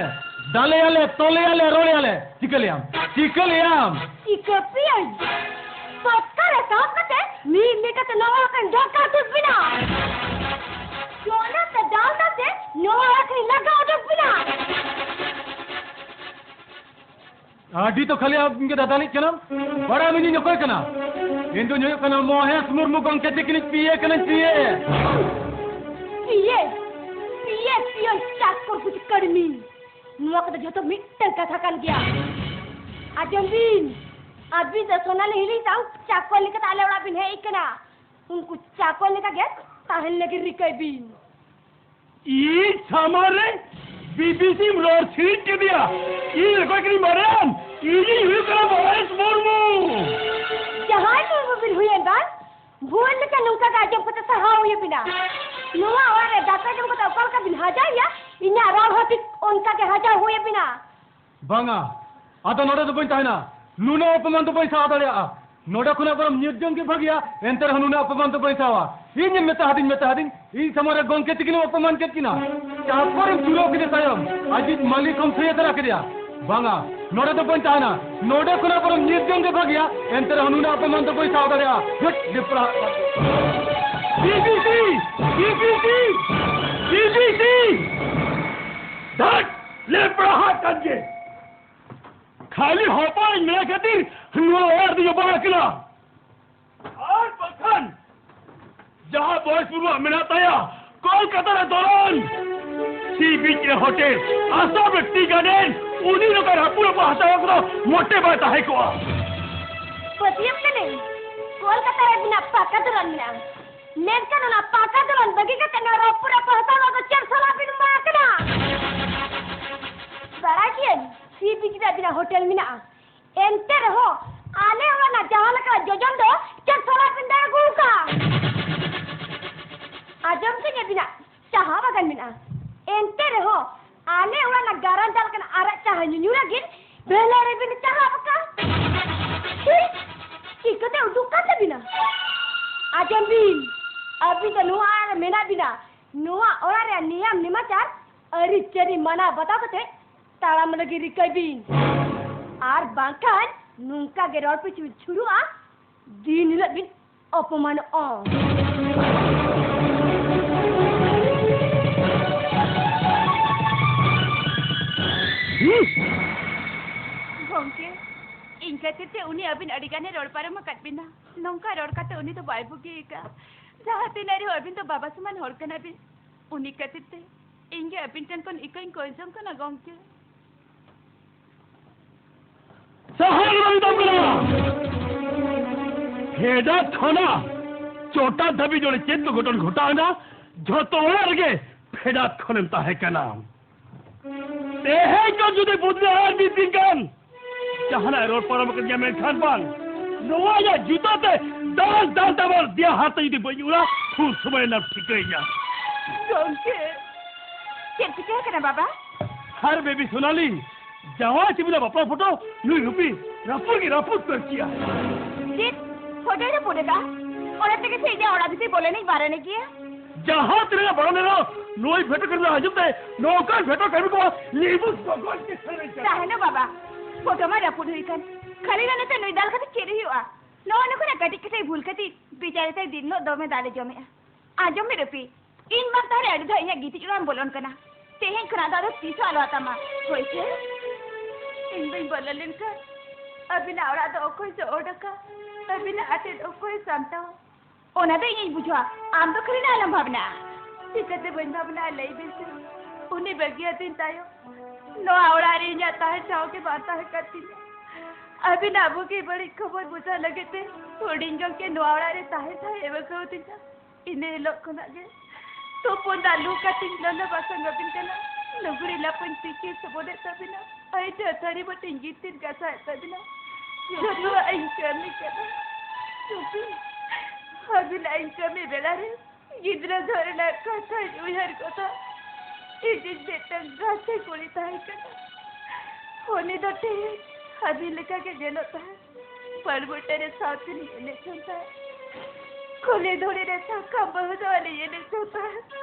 ᱫᱟᱞᱮᱭᱟᱞᱮ, ᱛᱚᱞᱮᱭᱟᱞᱮ, ᱨᱚᱲᱮᱭᱟᱞᱮ, ᱪᱤᱠᱟᱹ ᱞᱮᱭᱟᱢ? ᱪᱤᱠᱟᱹ ᱞᱮᱭᱟᱢ? ᱪᱤᱠᱟᱹ ᱯᱮᱭᱟᱹᱧ? ᱥᱚᱴᱠᱟ ᱨᱮ ᱥᱟᱵ ᱠᱟᱛᱮ ᱢᱤᱫ ᱢᱤᱫ ᱠᱟᱛᱮ ᱱᱚᱣᱟ ᱠᱟᱱ ᱫᱚᱨᱠᱟᱨ ᱴᱷᱤᱠ ᱵᱤᱱᱟ᱾ ᱡᱚᱱᱟ ᱛᱮ ᱫᱟᱞ ᱠᱟᱛᱮ ᱱᱚᱣᱟ ᱟᱹᱠᱷᱨᱤᱧ ᱞᱟᱜᱟᱣ ᱩᱰᱩᱠ ᱵᱤᱱᱟ᱾ ᱟᱹᱰᱤ ᱛᱚ ᱠᱷᱟᱹᱞᱤ ᱟᱢ ᱜᱮ ᱫᱟᱫᱟᱞᱤᱡ ᱠᱟᱱᱟᱢ᱾ ᱵᱟᱲᱟᱭ ᱢᱮ ᱤᱧ ᱚᱠᱚᱭ ᱠᱟᱱᱟ? ᱤᱧ ᱫᱩᱧ ᱦᱩᱭᱩᱜ ᱠᱟᱱᱟ ᱢᱚᱦᱮᱥ ᱢᱩᱨᱢᱩ ᱜᱚᱢᱠᱮ ᱛᱤᱠᱤᱱᱤᱡ ᱯᱤᱭᱮ ᱠᱟᱹᱱᱟᱹᱧ, ᱯᱤᱭᱮ᱾ ᱯᱤᱭᱮ, ᱯᱤᱭᱮ, ᱯᱤᱭᱮ, ᱪᱟᱠᱚᱨ ᱠᱩᱪ ᱠᱟᱹᱲᱢᱤ᱾ ᱱᱚᱣᱟ ᱠᱚᱫᱚ ᱡᱷᱚᱛᱚ ᱢᱤᱫᱴᱟᱝ ᱠᱟᱛᱷᱟ ᱠᱟᱱ ᱜᱮᱭᱟ᱾ ᱟᱸᱡᱚᱢ ᱵᱤᱱ, ᱟᱹᱵᱤᱱ ᱫᱚ ᱥᱳᱱᱟᱞᱤ ᱦᱤᱞᱤ ᱥᱟᱶ ᱪᱟᱠᱚᱨ ᱞᱮᱠᱟᱛᱮ ᱟᱞᱮ ᱚᱲᱟᱜ ᱵᱤᱱ ᱦᱮᱡ ᱟᱠᱟᱱᱟ᱾ ᱩᱱᱠᱩ ᱪᱟᱠᱚᱨ ᱞᱮᱠᱟ ᱜᱮ ᱛᱟᱦᱮᱱ ᱞᱟᱹᱜᱤᱫ ᱨᱤᱠᱟᱹᱭ ᱵᱤᱱ᱾ ᱤᱧ ᱥᱟᱢᱟᱝ ᱨᱮ ᱵᱤᱵᱤᱥᱤᱢ ᱨᱚᱲ ᱥᱤᱨᱤᱡ ᱠᱮᱫᱮᱭᱟ᱾ ᱤᱧ ᱚᱠᱚᱭ ᱠᱟᱱᱟᱧ ᱵᱟᱲᱟᱭᱟᱢ? ᱤᱧᱤᱧ ᱦᱩᱭᱩᱜ ᱠᱟᱱᱟ ᱢᱚᱦᱮᱥ ᱢᱩᱨᱢᱩ᱾ ᱡᱟᱦᱟᱸᱭ ᱢᱩᱨᱢᱩ ᱵᱤᱱ ᱦᱩᱭᱮᱱ ᱵᱟᱝ, ᱵᱷᱩᱣᱟᱹᱱ ᱞᱮᱠᱟ ᱱᱚᱝᱠᱟ ᱜᱮ ᱟᱸᱡᱚᱢ ᱠᱟᱛᱮ ᱥᱟᱦᱟᱣ ᱦᱩᱭ ᱟᱹᱵᱤᱱᱟ᱾ ᱱᱚᱣᱟ ᱚᱲᱟᱜ ᱨᱮ ᱫᱟᱠᱟ ᱡᱚᱢ ᱠᱟᱛᱮ ᱚᱠᱟ ᱞᱮᱠᱟ ᱵᱤᱱ ᱦᱟᱡᱟᱣ ᱮᱭᱟ, ᱤᱧᱟᱜ ᱨᱚᱲ ᱦᱚᱸ ᱴᱷᱤᱠ ᱚᱱᱠᱟ ᱜᱮ ᱦᱟᱡᱟᱣ ᱦᱩᱭ ᱟᱹᱵᱤᱱᱟ᱾ ᱵᱟᱝᱟ, ᱟᱫᱚ ᱱᱚᱰᱮ ᱫᱚ ᱵᱟᱹᱧ ᱛᱟᱦᱮᱱᱟ᱾ ᱱᱩᱱᱟᱹᱜ ᱚᱯᱚᱢᱟᱱ ᱫᱚ ᱵᱟᱹᱧ ᱥᱟᱦᱟᱣ ᱫᱟᱲᱮᱭᱟᱜᱼᱟ᱾ ᱱᱚᱰᱮ ᱠᱷᱚᱱᱟᱜ ᱵᱚᱨᱚᱝ ᱧᱤᱨ ᱡᱚᱝ ᱜᱮ ᱵᱷᱟᱹᱜᱤᱭᱟ, ᱮᱱᱛᱮ ᱨᱮᱦᱚᱸ ᱱᱩᱱᱟᱹᱜ ᱚᱯᱚᱢᱟᱱ ᱫᱚ ᱵᱟᱹᱧ ᱥᱟᱦᱟᱣᱟ᱾ ᱤᱧ ᱮᱢ ᱢᱮᱛᱟ ᱦᱟᱫᱤᱧ, ᱢᱮᱛᱟ ᱦᱟᱫᱤᱧ, ᱤᱧ ᱥᱟᱢᱟᱝ ᱨᱮ ᱜᱚᱝᱠᱮ ᱛᱤᱠᱤᱱ ᱮᱢ ᱚᱯᱚᱢᱟᱱ ᱠᱮᱫ ᱠᱤᱱᱟ᱾ ᱪᱟᱠᱚᱨ ᱮᱢ ᱪᱩᱨᱟᱹᱣ ᱠᱮᱫᱮ ᱛᱟᱭᱚᱢ, ᱟᱡᱤᱡ ᱢᱟᱹᱞᱤᱠ ᱦᱚᱸᱢ ᱥᱟᱹᱭ ᱛᱟᱨᱟ ᱠᱮᱫᱮᱭᱟ᱾ ᱵᱟᱝᱟ, ᱱᱚᱰᱮ ᱫᱚ ᱵᱟᱹᱧ ᱛᱟᱦᱮᱱᱟ᱾ ᱱᱚᱰᱮ ᱠᱷᱚᱱᱟᱜ ᱵᱚᱨᱚᱝ ᱧᱤᱨ ᱡᱚᱝ ᱜᱮ ᱵᱷᱟᱹᱜᱤᱭᱟ, ᱮᱱᱛᱮ ᱨᱮᱦᱚᱸ ᱱᱩᱱᱟᱹᱜ ᱚᱯᱚᱢᱟᱱ ᱫᱚ ᱵᱟᱹᱧ ᱥᱟᱦᱟᱣ ᱫᱟᱲᱮᱭᱟᱜᱼᱟ᱾ ᱦᱟᱹᱴ, ᱞᱮᱯᱲᱟ᱾ ᱵᱤᱵᱤᱥᱤ! ᱵᱤᱵᱤᱥᱤ! ᱵᱤᱵᱤᱥᱤ! ᱫᱷᱟᱹᱴ! ᱞᱮᱯᱲᱟ ᱦᱟᱜ ᱠᱟᱱ ᱜᱮ᱾ ᱠᱷᱟᱹᱞᱤ ᱦᱚᱯᱚᱱ ᱢᱮᱱᱟᱜ ᱠᱷᱟᱹᱛᱤᱨ ᱱᱚᱣᱟ ᱚᱲᱟᱜ ᱫᱚ ᱡᱚᱵᱟ ᱟᱠᱟᱱᱟ᱾ ᱟᱨ ᱵᱟᱠᱷᱟᱱ ᱡᱟᱦᱟᱸ ᱵᱚᱭᱮᱥ ᱵᱩᱨᱩᱣᱟᱜ ᱢᱮᱱᱟᱜ ᱛᱟᱭᱟ, ᱠᱳᱞᱠᱟᱛᱟ ᱨᱮ ᱫᱚᱞᱟᱱ, ᱥᱤ ᱵᱤᱪ ᱨᱮ ᱦᱳᱴᱮᱞ, ᱟᱥᱟᱢ ᱨᱮ ᱴᱤ ᱜᱟᱨᱰᱮᱱ, ᱩᱱᱤ ᱞᱮᱠᱟ ᱨᱟᱹᱯᱩᱫ ᱨᱟᱹᱯᱩᱫ ᱦᱟᱥᱟ ᱠᱚᱫᱚ ᱢᱚᱴᱮ ᱵᱟᱭ ᱛᱟᱦᱮᱸ ᱠᱚᱜᱼᱟ᱾ ᱯᱟᱹᱛᱭᱟᱹᱣ ᱠᱟᱹᱱᱟᱹᱧ, ᱠᱳᱞᱠᱟᱛᱟ ᱨᱮ ᱟᱹᱵᱤᱱᱟᱜ ᱯᱟᱠᱟ ᱫᱚᱞᱟᱱ ᱢᱮᱱᱟᱜᱼᱟ, ᱢᱮᱱᱠᱷᱟᱱ ᱚᱱᱟ ᱯᱟᱠᱟ ᱫᱚᱞᱟᱱ ᱵᱟᱹᱜᱤ ᱠᱟᱛᱮ ᱱᱚᱣᱟ ᱨᱟᱹᱯᱩᱫ ᱨᱟᱹᱯᱩᱫ ᱦᱟᱥᱟ ᱚᱲᱟᱜ ᱫᱚ ᱪᱮᱫ ᱥᱟᱞᱟᱜ ᱵᱤᱱ ᱮᱢᱟ ᱟᱠᱟᱱᱟ? ᱵᱟᱲᱟᱭ ᱜᱤᱭᱟᱹᱧ, ᱥᱤ ᱵᱤᱪ ᱨᱮ ᱟᱹᱵᱤᱱᱟᱜ ᱦᱳᱴᱮᱞ ᱢᱮᱱᱟᱜᱼᱟ, ᱮᱱᱛᱮ ᱨᱮᱦᱚᱸ ᱟᱞᱮ ᱚᱲᱟᱜ ᱨᱮᱱᱟᱜ ᱡᱟᱦᱟᱸ ᱞᱮᱠᱟ ᱡᱚᱡᱚᱢ ᱫᱚ ᱪᱮᱫ ᱥᱟᱞᱟᱜ ᱵᱤᱱ ᱫᱟᱲᱮ ᱟᱹᱜᱩ ᱟᱠᱟᱫᱼᱟ? ᱟᱸᱡᱚᱢ ᱠᱟᱹᱧ ᱟᱹᱵᱤᱱᱟᱜ ᱪᱟᱦᱟ ᱵᱟᱜᱟᱱ ᱢᱮᱱᱟᱜᱼᱟ, ᱮᱱᱛᱮ ᱨᱮᱦᱚᱸ ᱟᱞᱮ ᱚᱲᱟᱜ ᱨᱮᱱᱟᱜ ᱜᱟᱨᱟᱱ ᱪᱟ ᱞᱮᱠᱟᱱ ᱟᱨᱟᱜ ᱪᱟ ᱧᱩᱧᱩ ᱞᱟᱹᱜᱤᱫ ᱵᱷᱮᱞᱟᱨ ᱨᱮᱵᱤᱱ ᱪᱟᱦᱟ ᱟᱠᱟᱫᱼᱟ᱾ ᱪᱷᱤ! ᱪᱤᱠᱟᱹᱛᱮ ᱩᱰᱩᱠ ᱠᱟᱱ ᱛᱟᱹᱵᱤᱱᱟ? ᱟᱸᱡᱚᱢ ᱵᱤᱱ, ᱟᱹᱵᱤᱱ ᱫᱚ ᱱᱚᱣᱟ ᱚᱲᱟᱜ ᱨᱮ ᱢᱮᱱᱟᱜ ᱵᱤᱱᱟ, ᱱᱚᱣᱟ ᱚᱲᱟᱜ ᱨᱮᱭᱟᱜ ᱱᱤᱭᱟᱢ ᱱᱮᱢᱟᱪᱟᱨ ᱟᱹᱨᱤᱪᱟᱹᱞᱤ ᱢᱟᱱᱟᱣ ᱵᱟᱛᱟᱣ ᱠᱟᱛᱮ ᱛᱟᱲᱟᱢ ᱞᱟᱹᱜᱤᱫ ᱨᱤᱠᱟᱹᱭ ᱵᱤᱱ, ᱟᱨ ᱵᱟᱝᱠᱷᱟᱱ ᱱᱚᱝᱠᱟ ᱜᱮ ᱨᱚᱲ ᱯᱤᱪᱷᱩ ᱵᱤᱱ ᱪᱷᱩᱨᱩᱜᱼᱟ, ᱫᱤᱱ ᱦᱤᱞᱳᱜ ᱵᱤᱱ ᱚᱯᱚᱢᱟᱱᱚᱜᱼᱟ᱾ ᱜᱚᱢᱠᱮ, ᱤᱧ ᱠᱷᱟᱹᱛᱤᱨ ᱛᱮ ᱩᱱᱤ ᱟᱹᱵᱤᱱ ᱟᱹᱰᱤ ᱜᱟᱱᱮ ᱨᱚᱲ ᱯᱟᱨᱚᱢ ᱟᱠᱟᱫ ᱵᱤᱱᱟ᱾ ᱱᱚᱝᱠᱟ ᱨᱚᱲ ᱠᱟᱛᱮ ᱩᱱᱤ ᱫᱚ ᱵᱟᱭ ᱵᱩᱜᱤ ᱟᱠᱟᱫᱼᱟ᱾ ᱡᱟᱦᱟᱸ ᱛᱤᱱᱟᱹᱜ ᱨᱮᱦᱚᱸ ᱟᱹᱵᱤᱱ ᱫᱚ ᱵᱟᱵᱟ ᱥᱚᱢᱟᱱ ᱦᱚᱲ ᱠᱟᱱᱟ ᱵᱤᱱ᱾ ᱩᱱᱤ ᱠᱷᱟᱹᱛᱤᱨ ᱛᱮ ᱤᱧ ᱜᱮ ᱟᱹᱵᱤᱱ ᱴᱷᱮᱱ ᱠᱷᱚᱱ ᱤᱠᱟᱹᱧ ᱠᱚᱭ ᱡᱚᱝ ᱠᱟᱱᱟ ᱜᱚᱢᱠᱮ᱾ ᱥᱟᱦᱟᱨ ᱨᱮ ᱢᱮᱛᱟᱢ ᱠᱟᱱᱟ᱾ ᱯᱷᱮᱰᱟᱛ ᱠᱷᱚᱱᱟᱜ ᱪᱚᱴᱟ ᱫᱷᱟᱹᱵᱤᱡ ᱚᱸᱰᱮ ᱪᱮᱫ ᱠᱚ ᱜᱷᱚᱴᱚᱱ ᱜᱷᱚᱴᱟᱣ ᱮᱱᱟ, ᱡᱷᱚᱛᱚ ᱚᱲᱟᱜ ᱨᱮᱜᱮ ᱯᱷᱮᱰᱟᱛ ᱠᱷᱚᱱᱮᱢ ᱛᱟᱦᱮᱸ ᱠᱟᱱᱟ᱾ ᱛᱮᱦᱮᱧ ᱠᱷᱚᱱ ᱡᱩᱫᱤ ᱵᱚᱫᱞᱟ ᱟᱨ ᱢᱤᱫ ᱫᱤᱱ ᱜᱟᱱ ᱡᱟᱦᱟᱱᱟᱜ ᱨᱚᱲ ᱯᱟᱨᱚᱢ ᱟᱠᱟᱫᱤᱧᱟ, ᱢᱮᱱᱠᱷᱟᱱ ᱵᱟᱝ, ᱱᱚᱣᱟ ᱤᱧᱟᱜ ᱡᱩᱛᱟᱹ ᱛᱮ ᱫᱟᱞ ᱫᱟᱞ ᱛᱮ ᱟᱵᱟᱨ ᱫᱮᱭᱟ ᱦᱟᱨᱛᱟ ᱡᱩᱫᱤ ᱵᱟᱹᱧ ᱩᱨᱟ, ᱩᱱ ᱥᱚᱢᱚᱭ ᱮᱱᱟᱢ ᱴᱷᱤᱠᱟᱹᱭᱤᱧᱟ᱾ ᱜᱚᱢᱠᱮ, ᱪᱮᱫ ᱪᱤᱠᱟᱹ ᱟᱠᱟᱱᱟ ᱵᱟᱵᱟ? ᱟᱨ ᱵᱮᱵᱤ ᱥᱳᱱᱟᱞᱤ, ᱡᱟᱶᱟᱭ ᱪᱮ ᱵᱤᱱᱟ ᱵᱟᱯᱞᱟ ᱯᱷᱳᱴᱳ ᱱᱩᱭ ᱨᱩᱯᱤ ᱨᱟᱹᱯᱩᱫ ᱜᱮ ᱨᱟᱹᱯᱩᱫ ᱩᱛᱟᱹᱨ ᱠᱮᱭᱟ᱾ ᱪᱮᱫ ᱯᱷᱳᱴᱳᱭ ᱨᱟᱹᱯᱩᱫ ᱟᱠᱟᱫᱼᱟ? ᱚᱱᱟ ᱛᱮᱜᱮ ᱥᱮ ᱤᱧᱟᱹᱜ ᱚᱲᱟᱜ ᱵᱷᱤᱛᱤᱨ ᱵᱚᱞᱚᱱᱤᱧ ᱵᱟᱨᱚᱱᱮ ᱜᱮᱭᱟ᱾ ᱡᱟᱦᱟᱸ ᱛᱤᱱᱟᱹᱜ ᱵᱟᱨᱚᱱ ᱨᱮᱦᱚᱸ ᱱᱩᱭ ᱯᱷᱳᱴᱳ ᱠᱟᱹᱢᱤ ᱟᱸᱡᱚᱢ ᱛᱮ ᱱᱚᱝᱠᱟᱱ ᱯᱷᱳᱴᱳ ᱠᱟᱹᱢᱤ ᱠᱚ ᱞᱤᱵᱩ ᱜᱚᱜᱚᱡ ᱜᱮ ᱥᱟᱱᱟᱧ ᱠᱟᱱᱟ᱾ ᱛᱟᱦᱮᱱᱟ ᱵᱟᱵᱟ, ᱯᱷᱳᱴᱳ ᱢᱟ ᱨᱟᱹᱯᱩᱫ ᱦᱩᱭ ᱟᱠᱟᱱ, ᱠᱷᱟᱹᱞᱤ ᱱᱚᱛᱮ ᱱᱩᱭ ᱫᱟᱞ ᱠᱟᱛᱮ ᱪᱮᱫ ᱦᱩᱭᱩᱜᱼᱟ? ᱱᱚᱜᱼᱚᱭ ᱱᱩᱠᱩᱱᱟᱜ ᱠᱟᱹᱴᱤᱡ ᱠᱟᱹᱴᱤᱡ ᱵᱷᱩᱞ ᱠᱷᱟᱹᱛᱤᱨ ᱵᱮᱪᱟᱨᱤ ᱛᱮ ᱫᱤᱱ ᱦᱤᱞᱳᱜ ᱫᱚᱢᱮ ᱫᱟᱞᱮ ᱡᱚᱢᱮᱜᱼᱟ᱾ ᱟᱸᱡᱚᱢ ᱢᱮ ᱨᱩᱯᱤ, ᱤᱧ ᱵᱟᱝ ᱛᱟᱦᱞᱮ ᱟᱹᱰᱤ ᱫᱷᱟᱣ ᱤᱧᱟᱹᱜ ᱜᱤᱛᱤᱡ ᱚᱲᱟᱜ ᱮᱢ ᱵᱚᱞᱚᱱ ᱠᱟᱱᱟ᱾ ᱛᱮᱦᱮᱧ ᱠᱷᱚᱱᱟᱜ ᱫᱚ ᱟᱫᱚ ᱛᱤᱥ ᱦᱚᱸ ᱟᱞᱚ ᱟᱛᱟᱢᱟ, ᱦᱳᱭ ᱥᱮ? ᱤᱧ ᱵᱟᱹᱧ ᱵᱚᱞᱚ ᱞᱮᱱᱠᱷᱟᱱ ᱟᱹᱵᱤᱱᱟᱜ ᱚᱲᱟᱜ ᱫᱚ ᱚᱠᱚᱭ ᱪᱚ ᱚᱰᱚᱠᱟ, ᱟᱹᱵᱤᱱᱟᱜ ᱟᱴᱮᱫ ᱚᱠᱚᱭ ᱥᱟᱢᱴᱟᱣᱟ? ᱚᱱᱟ ᱫᱚ ᱤᱧᱤᱧ ᱵᱩᱡᱷᱟᱹᱣᱟ, ᱟᱢ ᱫᱚ ᱠᱷᱟᱹᱞᱤ ᱱᱟᱜ ᱟᱞᱚᱢ ᱵᱷᱟᱵᱽᱱᱟᱜᱼᱟ᱾ ᱪᱤᱠᱟᱹᱛᱮ ᱵᱟᱹᱧ ᱵᱷᱟᱵᱽᱱᱟᱜᱼᱟ ᱞᱟᱹᱭ ᱵᱤᱱ ᱥᱮ? ᱩᱱᱤ ᱵᱟᱹᱜᱤᱭᱟᱹᱫᱤᱧ ᱛᱟᱭᱚᱢ ᱱᱚᱣᱟ ᱚᱲᱟᱜ ᱨᱮ ᱤᱧᱟᱹᱜ ᱛᱟᱦᱮᱸ ᱴᱷᱟᱶ ᱜᱮ ᱵᱟᱝ ᱛᱟᱦᱮᱸ ᱠᱟᱱ ᱛᱤᱧᱟ᱾ ᱟᱹᱵᱤᱱᱟᱜ ᱵᱩᱜᱤ ᱵᱟᱹᱲᱤᱡ ᱠᱷᱚᱵᱚᱨ ᱵᱩᱡᱷᱟᱹᱣ ᱞᱟᱹᱜᱤᱫ ᱛᱮ ᱦᱩᱰᱤᱧ ᱜᱚᱢᱠᱮ ᱱᱚᱣᱟ ᱚᱲᱟᱜ ᱨᱮ ᱛᱟᱦᱮᱸ ᱴᱷᱟᱶ ᱮ ᱮᱢ ᱟᱠᱟᱣᱫᱤᱧᱟ᱾ ᱤᱱᱟᱹ ᱦᱤᱞᱳᱜ ᱠᱷᱚᱱᱟᱜ ᱜᱮ ᱛᱩᱯᱩᱱ ᱫᱟᱜ ᱞᱩ ᱠᱟᱛᱮᱧ ᱞᱚᱞᱚ ᱵᱟᱥᱟᱝ ᱟᱹᱵᱤᱱ ᱠᱟᱱᱟ, ᱞᱩᱜᱽᱲᱤ ᱞᱟᱯᱚᱧ ᱛᱤᱠᱤ ᱥᱚᱵᱚᱫᱮᱫ ᱛᱟᱹᱵᱤᱱᱟ, ᱟᱹᱭᱴᱷᱟᱹ ᱛᱷᱟᱹᱨᱤ ᱵᱟᱹᱴᱤᱧ ᱜᱤᱛᱤᱞ ᱜᱟᱥᱟᱣᱮᱫ ᱛᱟᱹᱵᱤᱱᱟ᱾ ᱡᱚᱛᱚᱣᱟᱜ ᱤᱧ ᱠᱟᱹᱢᱤ ᱠᱟᱱᱟ᱾ ᱪᱩᱯᱤ, ᱟᱹᱵᱤᱱᱟᱜ ᱤᱧ ᱠᱟᱹᱢᱤ ᱵᱮᱲᱟ ᱨᱮ ᱜᱤᱫᱽᱨᱟᱹ ᱫᱚ ᱨᱮᱱᱟᱜ ᱠᱟᱛᱷᱟᱧ ᱩᱭᱦᱟᱹᱨ ᱜᱚᱫᱟ᱾ ᱤᱧᱤᱡ ᱢᱤᱫᱴᱟᱝ ᱜᱟᱛᱮ ᱠᱩᱲᱤ ᱛᱟᱦᱮᱸ ᱠᱟᱱᱟ᱾ ᱩᱱᱤ ᱫᱚ ᱴᱷᱤᱠ ᱟᱹᱵᱤᱱ ᱞᱮᱠᱟ ᱜᱮ ᱧᱮᱞᱚᱜ ᱛᱟᱦᱮᱸᱫ᱾ ᱯᱟᱲ ᱵᱩᱴᱟᱹ ᱨᱮ ᱥᱟᱶᱛᱮ ᱞᱤᱧ ᱮᱱᱮᱡ ᱡᱚᱝ ᱛᱟᱦᱮᱸᱫ᱾ ᱠᱩᱞᱦᱤ ᱫᱷᱩᱲᱤ ᱨᱮ ᱥᱟᱠᱟᱢ ᱵᱟᱹᱦᱩ ᱫᱚ ᱟᱹᱞᱤᱧ ᱮᱱᱮᱡ ᱡᱚᱝ ᱛᱟᱦᱮᱸᱫ᱾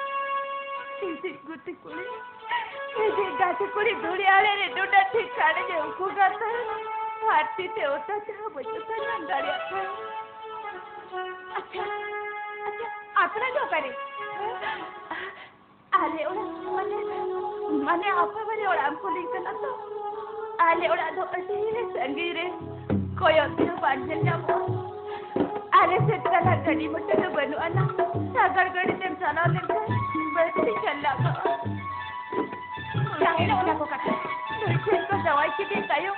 ᱤᱧᱤᱡ ᱜᱩᱛᱤ ᱠᱩᱲᱤ, ᱤᱧᱤᱡ ᱜᱟᱛᱮ ᱠᱩᱲᱤ ᱫᱷᱩᱲᱤ ᱟᱲᱮ ᱨᱮ ᱰᱚᱰᱟ ᱴᱷᱤᱠ ᱠᱟᱲᱮᱡ ᱮ ᱩᱠᱩ ᱠᱟᱱ ᱛᱟᱦᱮᱸᱫ᱾ ᱟᱨ ᱛᱤ ᱛᱮ ᱚᱛᱟ ᱪᱟᱦᱟ ᱵᱟᱹᱧ ᱚᱛᱟ ᱧᱟᱢ ᱫᱟᱲᱮᱭᱟᱜ ᱛᱟᱦᱮᱸᱫ᱾ ᱟᱪᱪᱷᱟ, ᱟᱪᱪᱷᱟ, ᱟᱯᱱᱟ ᱫᱚ ᱚᱠᱟᱨᱮ? ᱟᱞᱮ ᱚᱲᱟᱜ ᱢᱟᱱᱮ, ᱢᱟᱱᱮ ᱟᱯᱮ ᱵᱟᱨᱮ ᱚᱲᱟᱜ ᱮᱢ ᱠᱩᱞᱤᱧ ᱠᱟᱱᱟ ᱛᱚ? ᱟᱞᱮ ᱚᱲᱟᱜ ᱫᱚ ᱟᱹᱰᱤ ᱥᱟᱺᱜᱤᱧ ᱨᱮ᱾ ᱠᱚᱭᱚᱜ ᱛᱮᱦᱚᱸ ᱵᱟᱝ ᱧᱮᱞ ᱧᱟᱢᱚᱜᱼᱟ᱾ ᱟᱞᱮ ᱥᱮᱫ ᱛᱟᱞᱟ ᱜᱟᱹᱰᱤ ᱢᱚᱴᱚᱨ ᱫᱚ ᱵᱟᱹᱱᱩᱜ ᱟᱱᱟ᱾ ᱥᱟᱜᱟᱲ ᱜᱟᱹᱰᱤ ᱛᱮᱢ ᱪᱟᱞᱟᱣ ᱞᱮᱱᱠᱷᱟᱱ ᱵᱟᱹᱲᱛᱤ ᱪᱟᱞᱟᱜᱼᱟ᱾ ᱛᱟᱦᱮᱱ ᱚᱱᱟ ᱠᱚ ᱠᱟᱛᱷᱟ᱾ ᱱᱩᱭ ᱴᱷᱮᱱ ᱠᱚ ᱡᱟᱶᱟᱭ ᱠᱮᱫᱮ ᱛᱟᱭᱚᱢ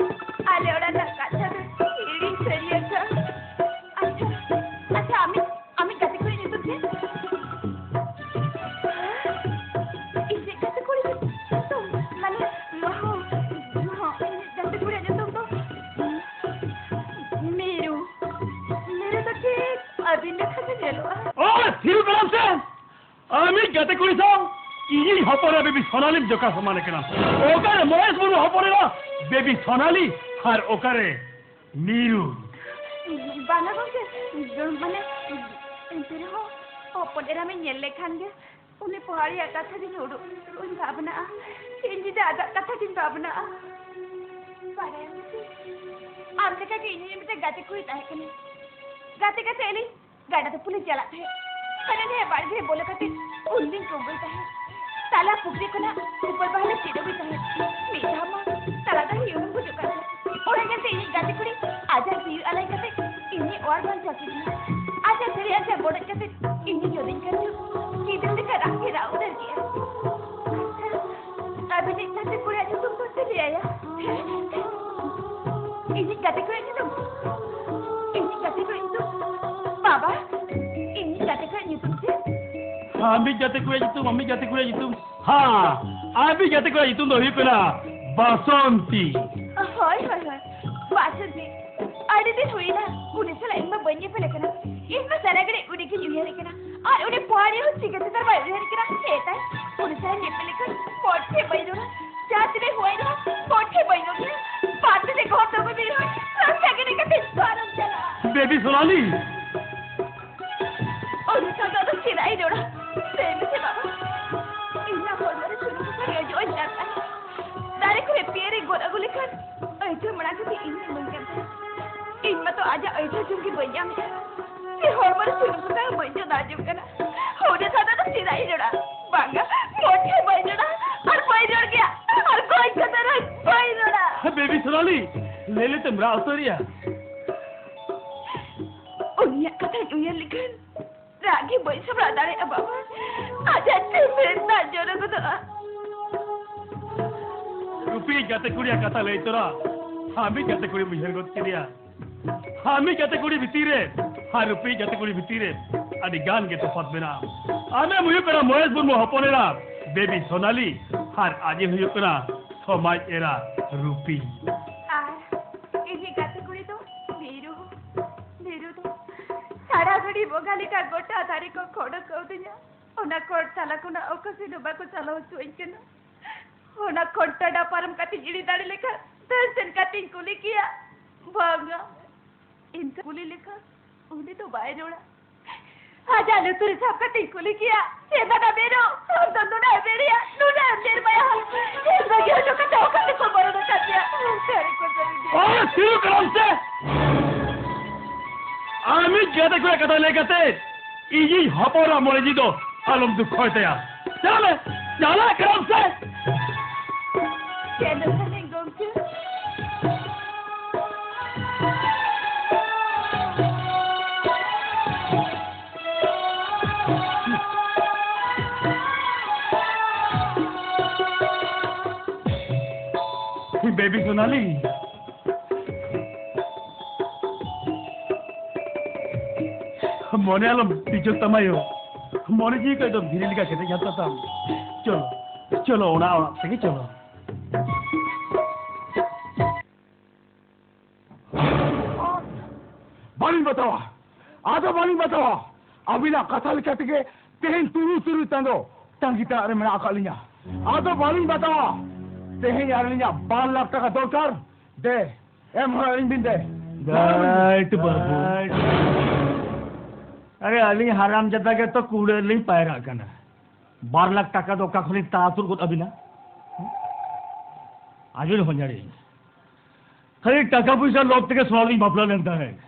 ᱟᱞᱮ ᱚᱲᱟᱜ ᱨᱮᱱᱟᱜ ᱠᱟᱛᱷᱟ ᱫᱚ ᱦᱤᱲᱤᱧ ᱥᱟᱹᱨᱤ ᱟᱠᱟᱱ᱾ ᱟᱪᱪᱷᱟ, ᱟᱪᱪᱷᱟ, ᱟᱢᱤᱡ, ᱟᱢᱤᱡ ᱜᱟᱛᱮ ᱠᱩᱲᱤ ᱧᱩᱛᱩᱢ ᱪᱮᱫ? ᱤᱧᱤᱡ ᱜᱟᱛᱮ ᱠᱩᱲᱤ ᱧᱩᱛᱩᱢ, ᱢᱟᱱᱮ, ᱦᱚᱸ, ᱦᱚᱸ, ᱤᱧᱤᱡ ᱜᱟᱛᱮ ᱠᱩᱲᱤᱭᱟᱜ ᱧᱩᱛᱩᱢ ᱫᱚ ᱢᱤᱨᱩ᱾ ᱢᱤᱨᱩ ᱫᱚ ᱴᱷᱤᱠ ᱟᱹᱵᱤᱱ ᱞᱮᱠᱟ ᱜᱮ ᱧᱮᱞᱚᱜᱼᱟ᱾ ᱳᱭ, ᱛᱷᱤᱨ ᱵᱮᱱᱟᱣ ᱥᱮ! ᱟᱢᱤᱡ ᱜᱟᱛᱮ ᱠᱩᱲᱤ ᱥᱟᱶ ᱤᱧᱤᱡ ᱦᱚᱯᱚᱱ ᱮᱨᱟ ᱵᱮᱵᱤ ᱥᱳᱱᱟᱞᱤᱢ ᱡᱚᱠᱟ ᱥᱚᱢᱟᱱᱮ ᱠᱟᱱᱟ᱾ ᱚᱠᱟᱨᱮ ᱢᱚᱦᱮᱥ ᱢᱩᱨᱢᱩ ᱦᱚᱯᱚᱱ ᱮᱨᱟ ᱵᱮᱵᱤ ᱥᱳᱱᱟᱞᱤ ᱟᱨ ᱚᱠᱟᱨᱮ ᱢᱤᱨᱩ? ᱵᱟᱝᱟ ᱜᱚᱢᱠᱮ, ᱢᱟᱱᱮ, ᱮᱱᱛᱮ ᱨᱮᱦᱚᱸ ᱦᱚᱯᱚᱱ ᱮᱨᱟ ᱢᱮ ᱧᱮᱞ ᱞᱮᱠᱷᱟᱱ ᱜᱮ ᱩᱱᱤ ᱯᱚᱦᱟᱲᱤᱭᱟᱜ ᱠᱟᱛᱷᱟ ᱜᱤᱧ ᱩᱰᱩᱠ ᱩᱰᱩᱠ ᱤᱧ ᱵᱷᱟᱵᱽᱱᱟᱜᱼᱟ᱾ ᱤᱧ ᱡᱩᱫᱤ ᱟᱡᱟᱜ ᱠᱟᱛᱷᱟ ᱜᱤᱧ ᱵᱷᱟᱵᱽᱱᱟᱜᱼᱟ᱾ ᱵᱟᱲᱟᱭᱟᱢ ᱥᱮ, ᱟᱢ ᱞᱮᱠᱟ ᱜᱮ ᱤᱧ ᱦᱚᱸ ᱢᱤᱫᱴᱮᱱ ᱜᱟᱛᱮ ᱠᱩᱲᱤ ᱛᱟᱦᱮᱸ ᱠᱟᱱᱟ᱾ ᱜᱟᱛᱮ ᱠᱟᱛᱮ ᱟᱹᱞᱤᱧ ᱜᱟᱰᱟ ᱛᱩᱯᱩ ᱞᱮ ᱪᱟᱞᱟᱜ ᱛᱟᱦᱮᱸᱫ᱾ ᱦᱟᱱᱮ ᱱᱮ ᱵᱟᱲᱜᱮ ᱨᱮ ᱵᱚᱞᱚ ᱠᱟᱛᱮ ᱩᱱ ᱞᱤᱧ ᱠᱩᱢᱵᱽᱲᱩᱭ ᱛᱟᱦᱮᱸᱫ᱾ ᱛᱟᱞᱟ ᱯᱩᱠᱷᱨᱤ ᱠᱷᱚᱱᱟᱜ ᱩᱯᱟᱹᱨ ᱵᱟᱦᱟ ᱞᱮ ᱪᱤᱨ ᱟᱹᱜᱩᱭ ᱛᱟᱦᱮᱸᱫ᱾ ᱢᱤᱫ ᱫᱷᱟᱣ ᱢᱟ ᱛᱟᱲᱟᱛᱟᱲᱤ ᱩᱱᱩᱢ ᱜᱚᱡᱚᱜ ᱠᱟᱱ ᱛᱟᱦᱮᱸᱫ᱾ ᱚᱱᱟ ᱧᱮᱞᱛᱮ ᱤᱧᱤᱡ ᱜᱟᱛᱮ ᱠᱩᱲᱤ ᱟᱡᱟᱜ ᱡᱤᱣᱤ ᱟᱞᱟᱭ ᱠᱟᱛᱮ ᱤᱧᱮ ᱚᱣᱟᱨ ᱵᱟᱧᱪᱟᱣ ᱠᱤᱫᱤᱧᱟ᱾ ᱟᱡᱟᱜ ᱥᱟᱹᱲᱤ ᱟᱧᱪᱟᱨ ᱵᱚᱰᱚᱡ ᱠᱟᱛᱮ ᱤᱧᱮ ᱡᱚᱫᱤᱧ ᱠᱟᱱ ᱪᱚ ᱜᱤᱫᱽᱨᱟᱹ ᱞᱮᱠᱟ ᱨᱟᱜ ᱜᱮ ᱨᱟᱜ ᱩᱛᱟᱹᱨ ᱠᱮᱜᱼᱟ᱾ ᱟᱪᱪᱷᱟ, ᱟᱹᱵᱤᱱᱤᱡ ᱜᱟᱛᱮ ᱠᱩᱲᱤᱭᱟᱜ ᱧᱩᱛᱩᱢ ᱫᱚ ᱪᱮᱫ ᱞᱟᱹᱭ ᱟᱭᱟ? ᱤᱧᱤᱡ ᱜᱟᱛᱮ ᱠᱩᱲᱤᱭᱟᱜ ᱧᱩᱛᱩᱢ? ᱤᱧᱤᱡ ᱜᱟᱛᱮ ᱠᱩᱲᱤᱭᱟᱜ ᱧᱩᱛᱩᱢ? ᱵᱟᱵᱟ, ᱤᱧᱤᱡ ᱜᱟᱛᱮ ᱠᱩᱲᱤᱭᱟᱜ ᱧᱩᱛᱩᱢ ᱪᱮᱫ? ᱟᱢᱤᱡ ᱜᱟᱛᱮ ᱠᱩᱲᱤᱭᱟᱜ ᱧᱩᱛᱩᱢ, ᱟᱢᱤᱡ ᱜᱟᱛᱮ ᱠᱩᱲᱤᱭᱟᱜ ᱧᱩᱛᱩᱢ᱾ ᱦᱮᱸ, ᱟᱢᱤᱡ ᱜᱟᱛᱮ ᱠᱩᱲᱤᱭᱟᱜ ᱧᱩᱛᱩᱢ ᱫᱚ ᱦᱩᱭᱩᱜ ᱠᱟᱱᱟ ᱵᱟᱥᱚᱱᱛᱤ᱾ ᱦᱳᱭ, ᱦᱳᱭ, ᱦᱳᱭ, ᱵᱟᱥᱚᱱᱛᱤ᱾ ᱟᱹᱰᱤ ᱫᱤᱱ ᱦᱩᱭᱱᱟ, ᱩᱱᱤ ᱥᱟᱞᱟᱜ ᱤᱧ ᱢᱟ ᱵᱟᱹᱧ ᱧᱮᱯᱮᱞ ᱟᱠᱟᱱᱟ᱾ ᱤᱧ ᱢᱟ ᱥᱟᱨᱟ ᱜᱷᱟᱹᱲᱤᱡ ᱩᱱᱤ ᱜᱤᱧ ᱩᱭᱦᱟᱹᱨᱮ ᱠᱟᱱᱟ᱾ ᱟᱨ ᱩᱱᱤ ᱯᱚᱦᱟᱲᱤ ᱦᱚᱸ ᱪᱤᱠᱟᱹᱛᱮ ᱛᱟᱨ ᱵᱟᱭ ᱩᱭᱦᱟᱹᱨᱮ ᱠᱟᱱᱟ? ᱦᱮᱸ ᱛᱟᱭ, ᱩᱱᱤ ᱥᱟᱞᱟᱜ ᱧᱮᱯᱮᱞ ᱞᱮᱠᱷᱟᱱ ᱢᱚᱡᱽ ᱜᱮ ᱵᱟᱹᱧ ᱨᱚᱲᱟ᱾ ᱡᱟᱦᱟᱸ ᱛᱤᱱᱟᱹᱜ ᱦᱚᱦᱚᱭ ᱨᱮᱦᱚᱸ ᱢᱚᱡᱽ ᱜᱮ ᱵᱟᱹᱧ ᱨᱚᱲ ᱜᱮᱭᱟ᱾ ᱵᱟᱨ ᱫᱤᱱ ᱜᱚᱦᱚᱲ ᱫᱚ ᱵᱟᱹᱧ ᱨᱚᱲ, ᱨᱟᱥᱛᱟ ᱜᱮ ᱱᱤᱝᱠᱟᱹ ᱛᱮ ᱯᱟᱨᱚᱢ ᱪᱟᱞᱟᱜᱼᱟ᱾ ᱵᱮᱵᱤ ᱥᱳᱱᱟᱞᱤ! ᱩᱱᱤ ᱥᱟᱶ ᱫᱚ ᱟᱫᱚ ᱪᱮᱫᱟᱜ ᱤᱧ ᱨᱚᱲᱟ? ᱞᱟᱹᱭ ᱢᱮᱥᱮ ᱵᱟᱵᱟ, ᱤᱧᱟᱹᱜ ᱦᱚᱲᱢᱚ ᱨᱮ ᱥᱩᱱᱩᱢ ᱠᱚᱠᱚ ᱚᱡᱚᱜ ᱟᱹᱧ ᱠᱟᱱ ᱛᱟᱦᱮᱸᱫ᱾ ᱫᱟᱨᱮ ᱠᱷᱚᱱ ᱯᱤᱭᱟᱹᱨᱤ ᱜᱚᱫ ᱟᱹᱜᱩ ᱞᱮᱠᱷᱟᱱ ᱟᱹᱭᱴᱷᱟᱹ ᱢᱟᱲᱟᱝ ᱠᱟᱛᱮ ᱤᱧ ᱤᱢᱟᱹᱧ ᱠᱟᱱ ᱛᱟᱦᱮᱸᱫ᱾ ᱤᱧ ᱢᱟᱛᱚ ᱟᱡᱟᱜ ᱟᱹᱭᱴᱷᱟᱹ ᱡᱚᱢ ᱜᱮ ᱵᱟᱹᱧ ᱧᱟᱢᱮᱫᱼᱟ᱾ ᱥᱮ ᱦᱚᱲᱢᱚ ᱨᱮ ᱥᱩᱱᱩᱢ ᱠᱚ ᱥᱟᱶ ᱵᱟᱹᱧ ᱡᱚᱫᱟ ᱡᱚᱝ ᱠᱟᱱᱟ᱾ ᱦᱚᱲ ᱥᱟᱶ ᱫᱚ ᱪᱮᱫᱟᱜ ᱤᱧ ᱨᱚᱲᱟ? ᱵᱟᱝᱟ, ᱢᱚᱡᱽ ᱜᱮ ᱵᱟᱹᱧ ᱨᱚᱲᱟ, ᱟᱨ ᱵᱟᱹᱧ ᱨᱚᱲ ᱜᱮᱭᱟ, ᱟᱨ ᱜᱚᱡ ᱠᱟᱛᱮ ᱨᱮᱦᱚᱸ ᱵᱟᱹᱧ ᱨᱚᱲᱟ᱾ ᱵᱮᱵᱤ ᱥᱳᱱᱟᱞᱤ, ᱞᱟᱹᱭ ᱞᱟᱹᱭ ᱛᱮᱢ ᱨᱟᱜ ᱩᱛᱟᱹᱨᱮᱜᱼᱟ᱾ ᱜᱮ ᱵᱟᱹᱧ ᱥᱟᱢᱵᱲᱟᱣ ᱫᱟᱲᱮᱭᱟᱜᱼᱟ ᱵᱟᱵᱟ᱾ ᱟᱡᱟᱜ ᱪᱩᱯ ᱨᱮ ᱫᱟᱜ ᱡᱚᱨᱚ ᱜᱚᱫᱚᱜᱼᱟ᱾ ᱨᱩᱯᱤ ᱜᱟᱛᱮ ᱠᱩᱲᱤᱭᱟᱜ ᱠᱟᱛᱷᱟ ᱞᱟᱹᱭ ᱛᱚᱨᱟ ᱟᱢᱤᱡ ᱜᱟᱛᱮ ᱠᱩᱲᱤᱢ ᱩᱭᱦᱟᱹᱨ ᱜᱚᱫ ᱠᱮᱫᱮᱭᱟ᱾ ᱟᱢᱤᱡ ᱜᱟᱛᱮ ᱠᱩᱲᱤ ᱵᱷᱤᱛᱤᱨ ᱨᱮ ᱟᱨ ᱨᱩᱯᱤ ᱜᱟᱛᱮ ᱠᱩᱲᱤ ᱵᱷᱤᱛᱤᱨ ᱨᱮ ᱟᱹᱰᱤ ᱜᱟᱱ ᱜᱮ ᱛᱚᱯᱷᱟᱛ ᱢᱮᱱᱟᱜᱼᱟ᱾ ᱟᱢᱮᱢ ᱦᱩᱭᱩᱜ ᱠᱟᱱᱟ ᱢᱚᱦᱮᱥ ᱢᱩᱨᱢᱩ ᱦᱚᱯᱚᱱ ᱮᱨᱟ, ᱵᱮᱵᱤ ᱥᱳᱱᱟᱞᱤ, ᱟᱨ ᱟᱡ ᱮ ᱦᱩᱭᱩᱜ ᱠᱟᱱᱟ ᱥᱚᱢᱟᱡᱽ ᱮᱨᱟ, ᱨᱩᱯᱤ᱾ ᱟᱨ ᱤᱧᱤᱡ ᱜᱟᱛᱮ ᱠᱩᱲᱤ ᱫᱚ ᱵᱤᱨᱩ᱾ ᱵᱤᱨᱩ ᱫᱚ ᱥᱟᱨᱟ ᱜᱷᱟᱹᱲᱤ ᱵᱚᱸᱜᱟ ᱞᱮᱠᱟ ᱜᱚᱴᱟ ᱫᱟᱨᱮ ᱠᱚ ᱠᱷᱚᱲ ᱠᱟᱹᱣᱫᱤᱧᱟ᱾ ᱚᱱᱟ ᱠᱷᱚᱲ ᱛᱟᱞᱟ ᱠᱷᱚᱱᱟᱜ ᱚᱠᱟ ᱥᱮᱫ ᱦᱚᱸ ᱵᱟᱠᱚ ᱪᱟᱞᱟᱣ ᱦᱚᱪᱚᱣᱟᱹᱧ ᱠᱟᱱᱟ᱾ ᱚᱱᱟ ᱠᱷᱚᱲ ᱴᱟᱰᱟ ᱯᱟᱨᱚᱢ ᱠᱟᱛᱮᱧ ᱤᱫᱤ ᱫᱟᱲᱮ ᱞᱮᱠᱷᱟᱱ ᱫᱟᱹᱲ ᱥᱮᱱ ᱠᱟᱛᱮᱧ ᱠᱩᱞᱤ ᱠᱮᱭᱟ᱾ ᱵᱟᱝᱟ, ᱤᱱᱠᱟᱹ ᱠᱩᱞᱤ ᱞᱮᱠᱷᱟᱱ ᱩᱱᱤ ᱫᱚ ᱵᱟᱭ ᱨᱚᱲᱟ᱾ ᱟᱡᱟᱜ ᱞᱩᱛᱩᱨ ᱨᱮ ᱥᱟᱵ ᱠᱟᱛᱮᱧ ᱠᱩᱞᱤ ᱠᱮᱭᱟ, "ᱪᱮᱫ ᱫᱟᱫᱟ ᱵᱮᱨᱚ, ᱟᱢ ᱫᱚ ᱱᱩᱱᱟᱹᱜ ᱮᱢ ᱮᱲᱮᱭᱟ, ᱱᱩᱱᱟᱹᱜ ᱮᱢ ᱱᱤᱨᱢᱟᱭᱟ? ᱤᱧ ᱵᱟᱹᱜᱤ ᱦᱚᱴᱚ ᱠᱟᱛᱮ ᱚᱠᱟ ᱛᱮᱠᱚ ᱵᱚᱨᱚᱱ ᱟᱠᱟᱫ ᱢᱮᱭᱟ?" ᱥᱟᱹᱨᱤ ᱠᱚ ᱥᱟᱹᱨᱤ ᱜᱮ᱾ ᱚ, ᱛᱷᱤᱨ ᱠᱟᱱᱟᱢ ᱥᱮ? ᱟᱢᱤᱡ ᱜᱟᱛᱮ ᱠᱚᱲᱟ ᱠᱟᱛᱷᱟ ᱞᱟᱹᱭ ᱠᱟᱛᱮ ᱤᱧᱤᱡ ᱦᱚᱯᱚᱱ ᱮᱨᱟ ᱢᱚᱬᱮ ᱡᱤ ᱫᱚ ᱟᱞᱚᱢ ᱫᱩᱠᱷᱚᱭ ᱛᱟᱭᱟ᱾ ᱪᱟᱞᱟᱜ ᱢᱮ, ᱪᱟᱞᱟᱜ ᱠᱟᱱᱟᱢ ᱥᱮ? ᱪᱮᱫ ᱫᱚ ᱠᱟᱹᱱᱟᱹᱧ ᱜᱚᱢᱠᱮ? ᱵᱮᱵᱤ ᱥᱳᱱᱟᱞᱤ, ᱢᱚᱱᱮ ᱟᱞᱚᱢ ᱵᱤᱪᱚᱠ ᱛᱟᱢᱟᱭᱳ᱾ ᱢᱚᱱᱮ ᱡᱤᱣᱤ ᱠᱚ ᱮᱠᱫᱚᱢ ᱫᱷᱤᱨᱤ ᱞᱮᱠᱟ ᱠᱮᱴᱮᱡ ᱦᱟᱛᱟᱲ ᱛᱟᱢ᱾ ᱪᱚᱞᱚ, ᱪᱚᱞᱚ, ᱚᱱᱟ ᱚᱲᱟᱜ ᱥᱮᱫ ᱜᱮ ᱪᱚᱞᱚ᱾ ᱵᱟᱹᱞᱤᱧ ᱵᱟᱛᱟᱣᱟ, ᱟᱫᱚ ᱵᱟᱹᱞᱤᱧ ᱵᱟᱛᱟᱣᱟ᱾ ᱟᱹᱵᱤᱱᱟᱜ ᱠᱟᱛᱷᱟ ᱞᱮᱠᱟ ᱛᱮᱜᱮ ᱛᱮᱦᱮᱧ ᱛᱩᱨᱩᱭ ᱛᱩᱨᱩᱭ ᱪᱟᱸᱫᱚ ᱛᱟᱺᱜᱤ ᱛᱟᱲᱟᱜ ᱨᱮ ᱢᱮᱱᱟᱜ ᱟᱠᱟᱫ ᱞᱤᱧᱟ᱾ ᱟᱫᱚ ᱵᱟᱹᱞᱤᱧ ᱵᱟᱛᱟᱣᱟ᱾ ᱛᱮᱦᱮᱧ ᱟᱹᱞᱤᱧᱟᱜ ᱵᱟᱨ ᱞᱟᱠᱷ ᱴᱟᱠᱟ ᱫᱚᱨᱠᱟᱨ᱾ ᱫᱮ, ᱮᱢ ᱦᱚᱲ ᱟᱹᱞᱤᱧ ᱵᱤᱱ ᱫᱮ᱾ ᱜᱟᱹᱴ ᱵᱟᱹᱵᱩ᱾ ᱟᱨᱮ, ᱟᱹᱞᱤᱧ ᱦᱟᱨᱟᱢ ᱡᱟᱫᱟ ᱜᱮᱛᱚ ᱠᱩᱲᱟᱹ ᱨᱮᱞᱤᱧ ᱯᱟᱭᱨᱟᱜ ᱠᱟᱱᱟ᱾ ᱵᱟᱨ ᱞᱟᱠᱷ ᱴᱟᱠᱟ ᱫᱚ ᱚᱠᱟ ᱠᱷᱚᱱᱞᱤᱧ ᱛᱟᱲᱟ ᱛᱩᱫ ᱜᱚᱫ ᱟᱹᱵᱤᱱᱟ? ᱟᱹᱵᱤᱱ ᱦᱚᱸ ᱧᱟᱲᱤ᱾ ᱠᱷᱟᱹᱞᱤ ᱴᱟᱠᱟ ᱯᱚᱭᱥᱟ ᱞᱚᱵᱽ ᱛᱮᱜᱮ ᱥᱳᱱᱟᱞᱤᱧ ᱵᱟᱯᱞᱟ ᱞᱮᱱ ᱛᱟᱦᱮᱸᱫ᱾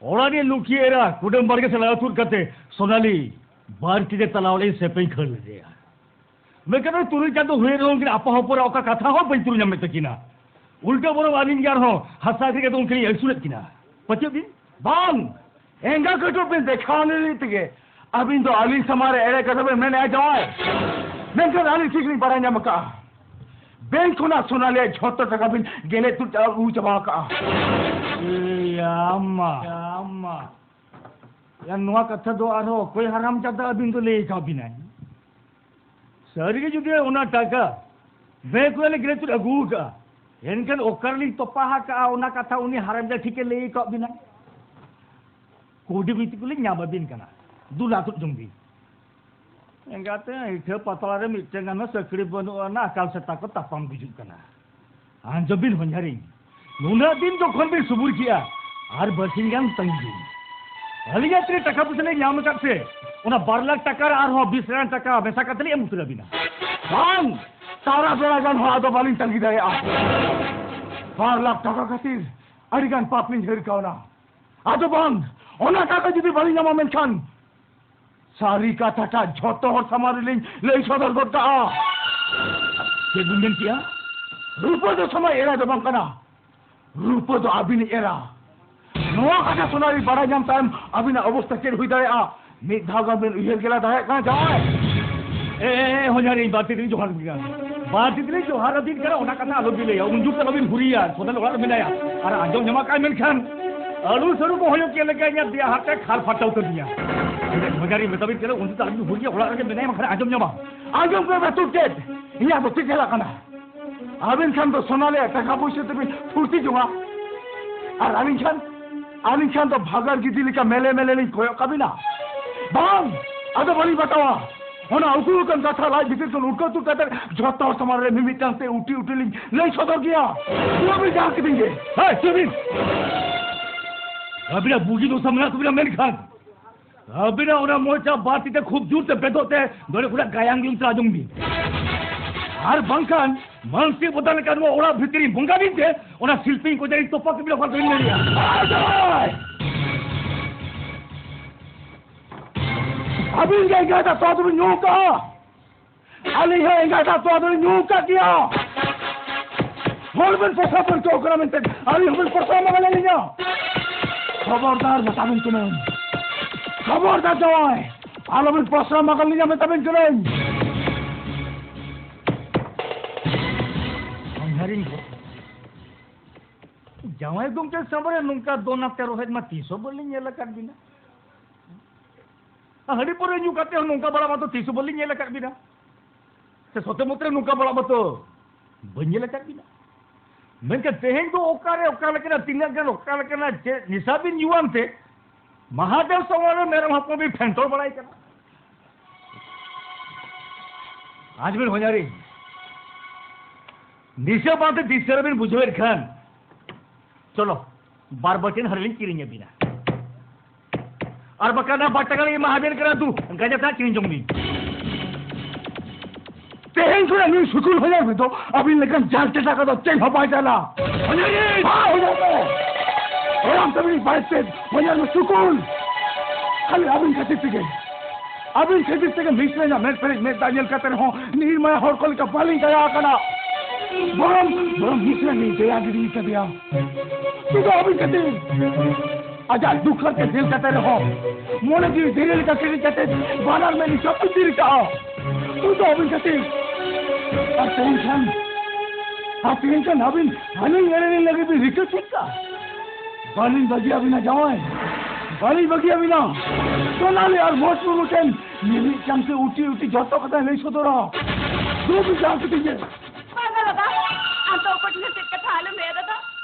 ᱚᱲᱟᱜ ᱨᱮ ᱞᱩᱠᱷᱤ ᱮᱨᱟ ᱠᱩᱰᱟᱹᱢ ᱵᱟᱲᱜᱮ ᱥᱮᱫ ᱞᱟᱜᱟ ᱛᱩᱫ ᱠᱟᱛᱮ ᱥᱳᱱᱟᱞᱤ ᱵᱟᱨ ᱛᱤ ᱛᱮ ᱛᱟᱞᱟ ᱚᱲᱟᱜ ᱤᱧ ᱥᱮᱯᱮᱧ ᱠᱷᱟᱹᱲ ᱞᱮᱫᱮᱭᱟ᱾ ᱢᱮᱱᱠᱷᱟᱱ ᱱᱩᱭ ᱛᱩᱨᱩᱭ ᱪᱟᱸᱫᱚ ᱦᱩᱭᱮᱱ ᱨᱮᱦᱚᱸ ᱩᱱᱠᱤᱱ ᱟᱯᱟ ᱦᱚᱯᱚᱱᱟᱜ ᱚᱠᱟ ᱠᱟᱛᱷᱟ ᱦᱚᱸ ᱵᱟᱹᱧ ᱛᱩᱨᱩᱧ ᱧᱟᱢᱮᱫ ᱛᱟᱹᱠᱤᱱᱟ᱾ ᱩᱞᱴᱟᱹ ᱵᱚᱨᱚᱝ ᱟᱹᱞᱤᱧ ᱜᱮ ᱟᱨᱦᱚᱸ ᱦᱟᱥᱟ ᱟᱹᱠᱷᱨᱤᱧ ᱠᱟᱛᱮ ᱩᱱᱠᱤᱱ ᱟᱹᱥᱩᱞᱮᱫ ᱠᱤᱱᱟ᱾ ᱯᱟᱪᱮᱫ ᱵᱤᱱ? ᱵᱟᱝ, ᱮᱸᱜᱟ ᱠᱟᱹᱴᱩᱵ ᱵᱤᱱ ᱫᱮᱠᱷᱟᱣ ᱞᱟᱹᱜᱤᱫ ᱛᱮᱜᱮ ᱟᱹᱵᱤᱱ ᱫᱚ ᱟᱹᱞᱤᱧ ᱥᱟᱢᱟᱝ ᱨᱮ ᱮᱲᱮ ᱠᱟᱛᱷᱟ ᱵᱤᱱ ᱢᱮᱱᱮᱫᱼᱟ ᱡᱟᱶᱟᱭ, ᱢᱮᱱᱠᱷᱟᱱ ᱟᱹᱞᱤᱧ ᱴᱷᱤᱠ ᱞᱤᱧ ᱵᱟᱲᱟᱭ ᱧᱟᱢ ᱟᱠᱟᱫᱼᱟ, ᱵᱮᱝᱠ ᱠᱷᱚᱱᱟᱜ ᱥᱳᱱᱟᱞᱤᱭᱟᱜ ᱡᱷᱚᱛᱚ ᱴᱟᱠᱟ ᱵᱤᱱ ᱜᱮᱞᱮᱫ ᱛᱩᱫ ᱪᱟᱵᱟ, ᱟᱹᱜᱩ ᱪᱟᱵᱟ ᱟᱠᱟᱫᱼᱟ᱾ ᱮᱭ ᱟᱢᱢᱟ, ᱟᱢᱢᱟ, ᱭᱟ, ᱱᱚᱣᱟ ᱠᱟᱛᱷᱟ ᱫᱚ ᱟᱨᱦᱚᱸ ᱚᱠᱚᱭ ᱦᱟᱨᱟᱢ ᱡᱟᱫᱟ ᱟᱹᱵᱤᱱ ᱫᱚ ᱞᱟᱹᱭ ᱟᱠᱟᱫ ᱵᱤᱱᱟᱭ? ᱥᱟᱹᱨᱤᱜᱮ ᱡᱩᱫᱤ ᱚᱱᱟ ᱴᱟᱠᱟ ᱵᱮᱝᱠ ᱠᱷᱚᱱ ᱞᱮ ᱜᱮᱞᱮᱫ ᱛᱩᱫ ᱟᱹᱜᱩ ᱟᱠᱟᱫᱼᱟ, ᱮᱱᱠᱷᱟᱱ ᱚᱠᱟ ᱨᱮᱞᱤᱧ ᱛᱚᱯᱟ ᱟᱠᱟᱫᱼᱟ ᱚᱱᱟ ᱠᱟᱛᱷᱟ ᱩᱱᱤ ᱦᱟᱨᱟᱢ ᱡᱟᱫᱟ ᱴᱷᱤᱠᱮ ᱞᱟᱹᱭ ᱟᱠᱟᱫ ᱵᱤᱱᱟ? ᱠᱩᱰᱤ ᱵᱤᱴᱤ ᱠᱚᱞᱤᱧ ᱧᱟᱢ ᱟᱹᱵᱤᱱ ᱠᱟᱱᱟ, ᱫᱩᱞᱟ ᱛᱩᱫ ᱡᱚᱝ ᱵᱤᱱ᱾ ᱮᱸᱜᱟᱛᱮ, ᱤᱴᱷᱟᱹ ᱯᱟᱛᱲᱟ ᱨᱮ ᱢᱤᱫᱴᱟᱝ ᱜᱟᱱ ᱦᱚᱸ ᱥᱟᱹᱠᱲᱤ ᱵᱟᱹᱱᱩᱜ ᱟᱱᱟ, ᱟᱠᱟᱞ ᱥᱮᱛᱟ ᱠᱚ ᱛᱟᱯᱟᱢ ᱜᱩᱡᱩᱜ ᱠᱟᱱᱟ᱾ ᱟᱸᱡᱚᱢ ᱵᱤᱱ ᱦᱚᱧᱦᱟᱨᱤᱧ, ᱱᱩᱱᱟᱹᱜ ᱫᱤᱱ ᱡᱚᱠᱷᱚᱱ ᱵᱤᱱ ᱥᱩᱵᱩᱨ ᱠᱮᱜᱼᱟ, ᱟᱨ ᱵᱟᱨᱥᱤᱧ ᱜᱟᱱ ᱛᱟᱺᱜᱤ ᱵᱤᱱ᱾ ᱟᱹᱞᱤᱧᱟᱜ ᱛᱤᱱᱟᱹᱜ ᱴᱟᱠᱟ ᱯᱚᱭᱥᱟ ᱞᱤᱧ ᱧᱟᱢ ᱟᱠᱟᱫ ᱥᱮ, ᱚᱱᱟ ᱵᱟᱨ ᱞᱟᱠᱷ ᱴᱟᱠᱟ ᱨᱮ ᱟᱨᱦᱚᱸ ᱵᱤᱥ ᱦᱟᱡᱟᱨ ᱴᱟᱠᱟ ᱢᱮᱥᱟ ᱠᱟᱛᱮ ᱞᱤᱧ ᱮᱢ ᱩᱛᱟᱹᱨ ᱟᱵᱤᱱᱟ᱾ ᱵᱟᱝ, ᱛᱟᱨᱟ ᱵᱮᱲᱟ ᱜᱟᱱ ᱦᱚᱸ ᱟᱫᱚ ᱵᱟᱹᱞᱤᱧ ᱛᱟᱺᱜᱤ ᱫᱟᱲᱮᱭᱟᱜᱼᱟ᱾ ᱵᱟᱨ ᱞᱟᱠᱷ ᱴᱟᱠᱟ ᱠᱷᱟᱹᱛᱤᱨ ᱟᱹᱰᱤ ᱜᱟᱱ ᱯᱟᱯ ᱞᱤᱧ ᱦᱟᱹᱨ ᱠᱟᱣᱱᱟ᱾ ᱟᱫᱚ ᱵᱟᱝ, ᱚᱱᱟ ᱴᱟᱠᱟ ᱡᱩᱫᱤ ᱵᱟᱹᱞᱤᱧ ᱧᱟᱢᱟ, ᱢᱮᱱᱠᱷᱟᱱ ᱥᱟᱹᱨᱤ ᱠᱟᱛᱷᱟᱴᱟᱜ ᱡᱷᱚᱛᱚ ᱦᱚᱲ ᱥᱟᱢᱟᱝ ᱨᱮᱞᱤᱧ ᱞᱟᱹᱭ ᱥᱚᱫᱚᱨ ᱜᱚᱫ ᱠᱟᱜᱼᱟ᱾ ᱪᱮᱫ ᱵᱤᱱ ᱢᱮᱱ ᱠᱮᱜᱼᱟ? ᱨᱩᱯᱟᱹ ᱫᱚ ᱥᱚᱢᱟᱡᱽ ᱮᱨᱟ ᱫᱚ ᱵᱟᱝ ᱠᱟᱱᱟ, ᱨᱩᱯᱟᱹ ᱫᱚ ᱟᱹᱵᱤᱱᱤᱡ ᱮᱨᱟ᱾ ᱱᱚᱣᱟ ᱠᱟᱛᱷᱟ ᱥᱳᱱᱟᱞᱤ ᱵᱟᱲᱟᱭ ᱧᱟᱢ ᱛᱟᱭᱚᱢ ᱟᱹᱵᱤᱱᱟᱜ ᱚᱵᱚᱥᱛᱟ ᱪᱮᱫ ᱦᱩᱭ ᱫᱟᱲᱮᱭᱟᱜᱼᱟ, ᱢᱤᱫ ᱫᱷᱟᱣ ᱜᱟᱱ ᱵᱤᱱ ᱩᱭᱦᱟᱹᱨ ᱜᱮᱞᱟ ᱫᱟᱲᱮᱭᱟᱜ ᱠᱟᱱᱟ ᱡᱟᱶᱟᱭ? ᱮ, ᱮ, ᱮ, ᱦᱚᱧᱦᱟᱨᱤᱧ, ᱵᱟᱨ ᱛᱤ ᱛᱮᱞᱤᱧ ᱡᱚᱦᱟᱨ ᱟᱵᱤᱱ ᱠᱟᱱᱟ᱾ ᱵᱟᱨ ᱛᱤ ᱛᱮᱞᱤᱧ ᱡᱚᱦᱟᱨ ᱟᱹᱵᱤᱱ ᱠᱟᱱᱟ, ᱚᱱᱟ ᱠᱟᱛᱷᱟ ᱟᱞᱚ ᱵᱤᱱ ᱞᱟᱹᱭᱟ᱾ ᱩᱱ ᱡᱩᱨ ᱛᱮ ᱟᱞᱚ ᱵᱤᱱ ᱦᱩᱨᱤᱭᱟ, ᱥᱳᱱᱟᱞᱤ ᱚᱲᱟᱜ ᱨᱮ ᱢᱮᱱᱟᱭᱟ᱾ ᱟᱨ ᱟᱸᱡᱚᱢ ᱧᱟᱢᱟ ᱠᱟᱜ ᱢᱮᱱᱠᱷᱟᱱ ᱟᱹᱞᱩ ᱥᱟᱹᱨᱩ ᱠᱚ ᱦᱚᱭᱚ ᱠᱮᱫ ᱞᱮᱠᱟ ᱤᱧᱟᱹᱜ ᱫᱮᱭᱟ ᱦᱟᱨᱛᱮ ᱠᱷᱟᱨ ᱯᱷᱟᱴᱟᱣ ᱩᱛᱟᱹᱨ ᱞᱤᱧᱟ᱾ ᱦᱚᱧᱦᱟᱨᱤᱧ ᱢᱮᱛᱟ ᱵᱤᱱ ᱠᱟᱱᱟ, ᱩᱱ ᱡᱩᱨ ᱛᱮ ᱟᱞᱚ ᱵᱤᱱ ᱦᱩᱨᱤᱭᱟ, ᱚᱲᱟᱜ ᱨᱮᱜᱮ ᱢᱮᱱᱟᱭᱟ, ᱵᱟᱝᱠᱷᱟᱱ ᱟᱸᱡᱚᱢ ᱧᱟᱢᱟ᱾ ᱟᱸᱡᱚᱢ ᱯᱮ ᱵᱮᱛᱩ ᱪᱮᱫ? ᱤᱧᱟᱹᱜ ᱫᱚ ᱪᱮᱫ ᱪᱟᱞᱟᱜ ᱠᱟᱱᱟ? ᱟᱹᱵᱤᱱ ᱠᱷᱟᱱ ᱫᱚ ᱥᱳᱱᱟᱞᱤᱭᱟᱜ ᱴᱟᱠᱟ ᱯᱩᱭᱥᱟᱹ ᱛᱮᱵᱤᱱ ᱯᱷᱩᱨᱛᱤ ᱡᱚᱝᱟ, ᱟᱨ ᱟᱹᱞᱤᱧ ᱠᱷᱟᱱ, ᱟᱹᱞᱤᱧ ᱠᱷᱟᱱ ᱫᱚ ᱵᱷᱟᱜᱟᱲ ᱜᱤᱫᱤ ᱞᱮᱠᱟ ᱢᱮᱞᱮ ᱢᱮᱞᱮ ᱞᱤᱧ ᱠᱚᱭᱚᱜ ᱠᱟᱵᱤᱱᱟ᱾ ᱵᱟᱝ, ᱟᱫᱚ ᱵᱟᱹᱞᱤᱧ ᱵᱟᱛᱟᱣᱟ᱾ ᱚᱱᱟ ᱩᱠᱩ ᱟᱠᱟᱱ ᱠᱟᱛᱷᱟ ᱞᱟᱡ ᱵᱷᱤᱛᱤᱨ ᱠᱷᱚᱱ ᱩᱰᱠᱟᱹᱣ ᱛᱩᱫ ᱠᱟᱛᱮ ᱡᱷᱚᱛᱚ ᱦᱚᱲ ᱥᱟᱢᱟᱝ ᱨᱮ ᱢᱤᱢᱤᱫᱴᱟᱝ ᱛᱮ ᱩᱴᱤ ᱩᱴᱤ ᱞᱤᱧ ᱞᱟᱹᱭ ᱥᱚᱫᱚᱨ ᱜᱮᱭᱟ᱾ ᱪᱮᱫ ᱵᱤᱱ ᱡᱟᱦᱟᱸ ᱠᱤᱫᱤᱧ ᱜᱮ? ᱦᱮᱸ, ᱪᱮᱫ ᱵᱤᱱ? ᱟᱹᱵᱤᱱᱟᱜ ᱵᱩᱜᱤ ᱫᱚᱥᱟ ᱢᱮᱱᱟᱜ ᱛᱟᱹᱵᱤᱱᱟ, ᱢᱮᱱᱠᱷᱟᱱ ᱟᱹᱵᱤᱱᱟᱜ ᱚᱱᱟ ᱢᱚᱪᱟ ᱵᱟᱨ ᱛᱤ ᱛᱮ ᱠᱷᱩᱵ ᱡᱳᱨ ᱛᱮ ᱵᱮᱫᱚᱜ ᱛᱮ ᱱᱚᱰᱮ ᱠᱷᱚᱱᱟᱜ ᱜᱟᱭᱟᱝ ᱜᱮ ᱩᱛᱟᱹᱨ ᱟᱸᱡᱚᱢ ᱵᱤᱱ᱾ ᱟᱨ ᱵᱟᱝᱠᱷᱟᱱ ᱢᱟᱱᱥᱤᱠ ᱵᱚᱫᱟ ᱞᱮᱠᱟ ᱱᱚᱣᱟ ᱚᱲᱟᱜ ᱵᱷᱤᱛᱨᱤ ᱨᱤᱧ ᱵᱚᱸᱜᱟ ᱵᱤᱱ ᱛᱮ ᱚᱱᱟ ᱥᱤᱞᱯᱤᱧ ᱠᱚ ᱡᱟᱹᱱᱤᱡ ᱛᱚᱯᱟ ᱠᱮᱫ ᱵᱤᱱᱟ, ᱚᱠᱟ ᱫᱚᱧ ᱞᱟᱹᱭᱟ᱾ ᱟᱹᱵᱤᱱ ᱜᱮ ᱮᱸᱜᱟᱛᱟᱜ ᱛᱚᱣᱟ ᱫᱚᱵᱤᱱ ᱧᱩ ᱠᱟᱜᱼᱟ᱾ ᱟᱹᱞᱤᱧ ᱦᱚᱸ ᱮᱸᱜᱟᱛᱟᱜ ᱛᱚᱣᱟ ᱫᱚᱞᱤᱧ ᱧᱩ ᱠᱟᱜ ᱜᱮᱭᱟ᱾ ᱦᱚᱲ ᱵᱮᱱ ᱯᱚᱥᱟᱣ ᱯᱟᱹᱨᱠᱟᱹᱣ ᱠᱟᱱᱟ ᱢᱮᱱᱛᱮ ᱟᱹᱞᱤᱧ ᱦᱚᱸᱵᱮᱱ ᱯᱚᱥᱟᱣ ᱢᱟᱱᱟ ᱞᱤᱧᱟ? ᱠᱷᱚᱵᱚᱨᱫᱟᱨ ᱢᱮᱛᱟ ᱵᱮᱱ ᱠᱟᱹᱱᱟᱹᱧ, ᱠᱷᱚᱵᱚᱨᱫᱟᱨ ᱡᱟᱶᱟᱭ᱾ ᱟᱞᱚᱵᱤᱱ ᱯᱚᱥᱲᱟ ᱢᱟᱜᱟᱞ ᱞᱤᱧᱟ ᱢᱮᱛᱟᱵᱤᱱ ᱠᱟᱹᱱᱟᱹᱧ᱾ ᱡᱟᱶᱟᱭ ᱜᱚᱢᱠᱮ ᱥᱟᱢᱟᱝ ᱨᱮ ᱱᱚᱝᱠᱟ ᱫᱚᱱ ᱟᱛᱮ ᱨᱚᱦᱮᱫ ᱢᱟ ᱛᱤᱥ ᱦᱚᱸ ᱵᱟᱹᱞᱤᱧ ᱧᱮᱞ ᱟᱠᱟᱫ ᱵᱤᱱᱟ᱾ ᱟᱨ ᱦᱟᱺᱰᱤ ᱯᱟᱹᱣᱨᱟᱹ ᱧᱩ ᱠᱟᱛᱮ ᱦᱚᱸ ᱱᱚᱝᱠᱟ ᱵᱟᱲᱟ ᱢᱟᱛᱚ ᱛᱤᱥ ᱦᱚᱸ ᱵᱟᱹᱞᱤᱧ ᱧᱮᱞ ᱟᱠᱟᱫ ᱵᱤᱱᱟ᱾ ᱥᱮ ᱥᱚᱛᱮ ᱢᱚᱛᱮ ᱨᱮ ᱱᱚᱝᱠᱟ ᱵᱟᱲᱟ ᱢᱟᱛᱚ ᱵᱟᱹᱧ ᱧᱮᱞ ᱟᱠᱟᱫ ᱵᱤᱱᱟ᱾ ᱢᱮᱱᱠᱷᱟᱱ ᱛᱮᱦᱮᱧ ᱫᱚ ᱚᱠᱟᱨᱮ ᱚᱠᱟ ᱞᱮᱠᱟᱱᱟᱜ, ᱛᱤᱱᱟᱹᱜ ᱜᱟᱱ ᱚᱠᱟ ᱞᱮᱠᱟᱱᱟᱜ ᱪᱮᱫ ᱱᱮᱥᱟ ᱵᱤᱱ ᱧᱩᱣᱟᱱ ᱛᱮ ᱢᱟᱦᱟᱫᱮᱣ ᱥᱟᱢᱟᱝ ᱨᱮ ᱢᱮᱨᱚᱢ ᱦᱚᱯᱚᱱ ᱵᱤᱱ ᱯᱷᱮᱱᱴᱚᱲ ᱵᱟᱲᱟᱭ ᱠᱟᱱᱟ? ᱟᱡ ᱵᱤᱱ ᱦᱚᱧᱟᱨᱤ, ᱱᱤᱥᱟᱹ ᱵᱟᱝᱛᱮ ᱫᱤᱥᱟᱹ ᱨᱮᱵᱤᱱ ᱵᱩᱡᱷᱟᱹᱣᱮᱫ ᱠᱷᱟᱱ, ᱪᱚᱞᱚ, ᱵᱟᱨ ᱵᱟᱹᱴᱤ ᱦᱟᱺᱰᱤ ᱞᱤᱧ ᱠᱤᱨᱤᱧ ᱟᱹᱵᱤᱱᱟ᱾ ᱟᱨ ᱵᱟᱠᱷᱟᱱ ᱚᱱᱟ ᱵᱟᱨ ᱴᱟᱠᱟ ᱞᱤᱧ ᱮᱢᱟ ᱦᱟᱵᱤᱱ ᱠᱟᱱᱟ, ᱫᱩ, ᱜᱟᱸᱡᱟ ᱛᱮ ᱠᱤᱨᱤᱧ ᱡᱚᱝ ᱵᱤᱱ᱾ ᱛᱮᱦᱮᱧ ᱠᱷᱚᱱᱟᱜ ᱱᱩᱭ ᱥᱩᱠᱩᱞ ᱦᱚᱧᱟᱨ ᱢᱮ ᱫᱚ ᱟᱹᱵᱤᱱ ᱞᱮᱠᱟᱱ ᱡᱟᱨ ᱴᱮᱴᱟ ᱠᱚᱫᱚ ᱪᱮᱫ ᱦᱚᱸ ᱵᱟᱭ ᱪᱟᱞᱟ᱾ ᱦᱚᱧᱟᱨ ᱢᱮ! ᱦᱮᱸ, ᱦᱚᱧᱟᱨ ᱢᱮ! ᱦᱚᱲᱟᱢ ᱛᱟᱹᱵᱤᱱ ᱵᱟᱭ ᱛᱮᱫ ᱦᱚᱧᱟᱨ ᱢᱮ ᱥᱩᱠᱩᱞ! ᱠᱷᱟᱹᱞᱤ ᱟᱹᱵᱤᱱ ᱠᱷᱟᱹᱛᱤᱨ ᱛᱮᱜᱮ, ᱟᱹᱵᱤᱱ ᱠᱷᱟᱹᱛᱤᱨ ᱛᱮᱜᱮ ᱢᱤᱥᱨᱟ ᱧᱟᱜ ᱢᱮᱫ ᱯᱮᱨᱮᱡ ᱢᱮᱫ ᱫᱟᱜ ᱧᱮᱞ ᱠᱟᱛᱮ ᱨᱮᱦᱚᱸ ᱱᱤᱨᱢᱟᱭᱟ ᱦᱚᱲ ᱠᱚ ᱞᱮᱠᱟ ᱵᱟᱹᱞᱤᱧ ᱫᱟᱭᱟ ᱟᱠᱟᱱᱟ᱾ ᱵᱚᱨᱚᱝ, ᱵᱚᱨᱚᱝ ᱢᱤᱥᱨᱟ ᱞᱤᱧ ᱫᱟᱭᱟ ᱜᱤᱰᱤ ᱠᱟᱫᱮᱭᱟ᱾ ᱥᱩᱫᱷᱩ ᱟᱹᱵᱤᱱ ᱠᱷᱟᱹᱛᱤᱨ᱾ ᱟᱡᱟᱜ ᱫᱩᱠ ᱦᱟᱨᱠᱮᱛ ᱧᱮᱞ ᱠᱟᱛᱮ ᱨᱮᱦᱚᱸ ᱢᱚᱱᱮ ᱡᱤᱣᱤ ᱫᱷᱤᱨᱤ ᱞᱮᱠᱟ ᱠᱮᱴᱮᱡ ᱠᱟᱛᱮ ᱵᱟᱱᱟᱨ ᱢᱮᱫ ᱞᱤᱧ ᱪᱟᱯᱮ ᱛᱷᱤᱨ ᱠᱟᱜᱼᱟ᱾ ᱥᱩᱫᱷᱩ ᱟᱹᱵᱤᱱ ᱠᱷᱟᱹᱛᱤᱨ᱾ ᱟᱨ ᱛᱮᱦᱮᱧ ᱠᱷᱟᱱ, ᱟᱨ ᱛᱮᱦᱮᱧ ᱠᱷᱟᱱ ᱟᱹᱵᱤᱱ ᱟᱹᱞᱤᱧ ᱮᱲᱮ ᱞᱤᱧ ᱞᱟᱹᱜᱤᱫ ᱵᱤᱱ ᱨᱤᱠᱟᱹ ᱴᱷᱤᱠ ᱠᱟᱜᱼᱟ᱾ ᱵᱟᱹᱞᱤᱧ ᱵᱟᱹᱜᱤᱭᱟᱵᱤᱱᱟ ᱡᱟᱶᱟᱭ, ᱵᱟᱹᱞᱤᱧ ᱵᱟᱹᱜᱤᱭᱟᱵᱤᱱᱟ᱾ ᱥᱳᱱᱟᱞᱤ ᱟᱨ ᱢᱚᱡᱽ ᱢᱩᱨᱢᱩ ᱴᱷᱮᱱ ᱢᱤᱢᱤᱫ ᱪᱟᱢᱪᱮ ᱩᱴᱤ ᱩᱴᱤ ᱡᱚᱛᱚ ᱠᱟᱛᱷᱟ ᱞᱟᱹᱭ ᱥᱚᱫᱚᱨᱟ᱾ ᱫᱩ ᱵᱤᱪᱟᱨ ᱠᱟᱹᱴᱤᱡ ᱧᱮᱞ᱾ ᱵᱟᱝᱟ ᱫᱟᱫᱟ, ᱟᱢ ᱫᱚ ᱚᱠᱚᱭ ᱴᱷᱮᱱ ᱦᱚᱸ ᱪᱮᱫ ᱠᱟᱛᱷᱟ ᱟᱞᱚᱢ ᱞᱟᱹᱭᱟ ᱫᱟᱫᱟ,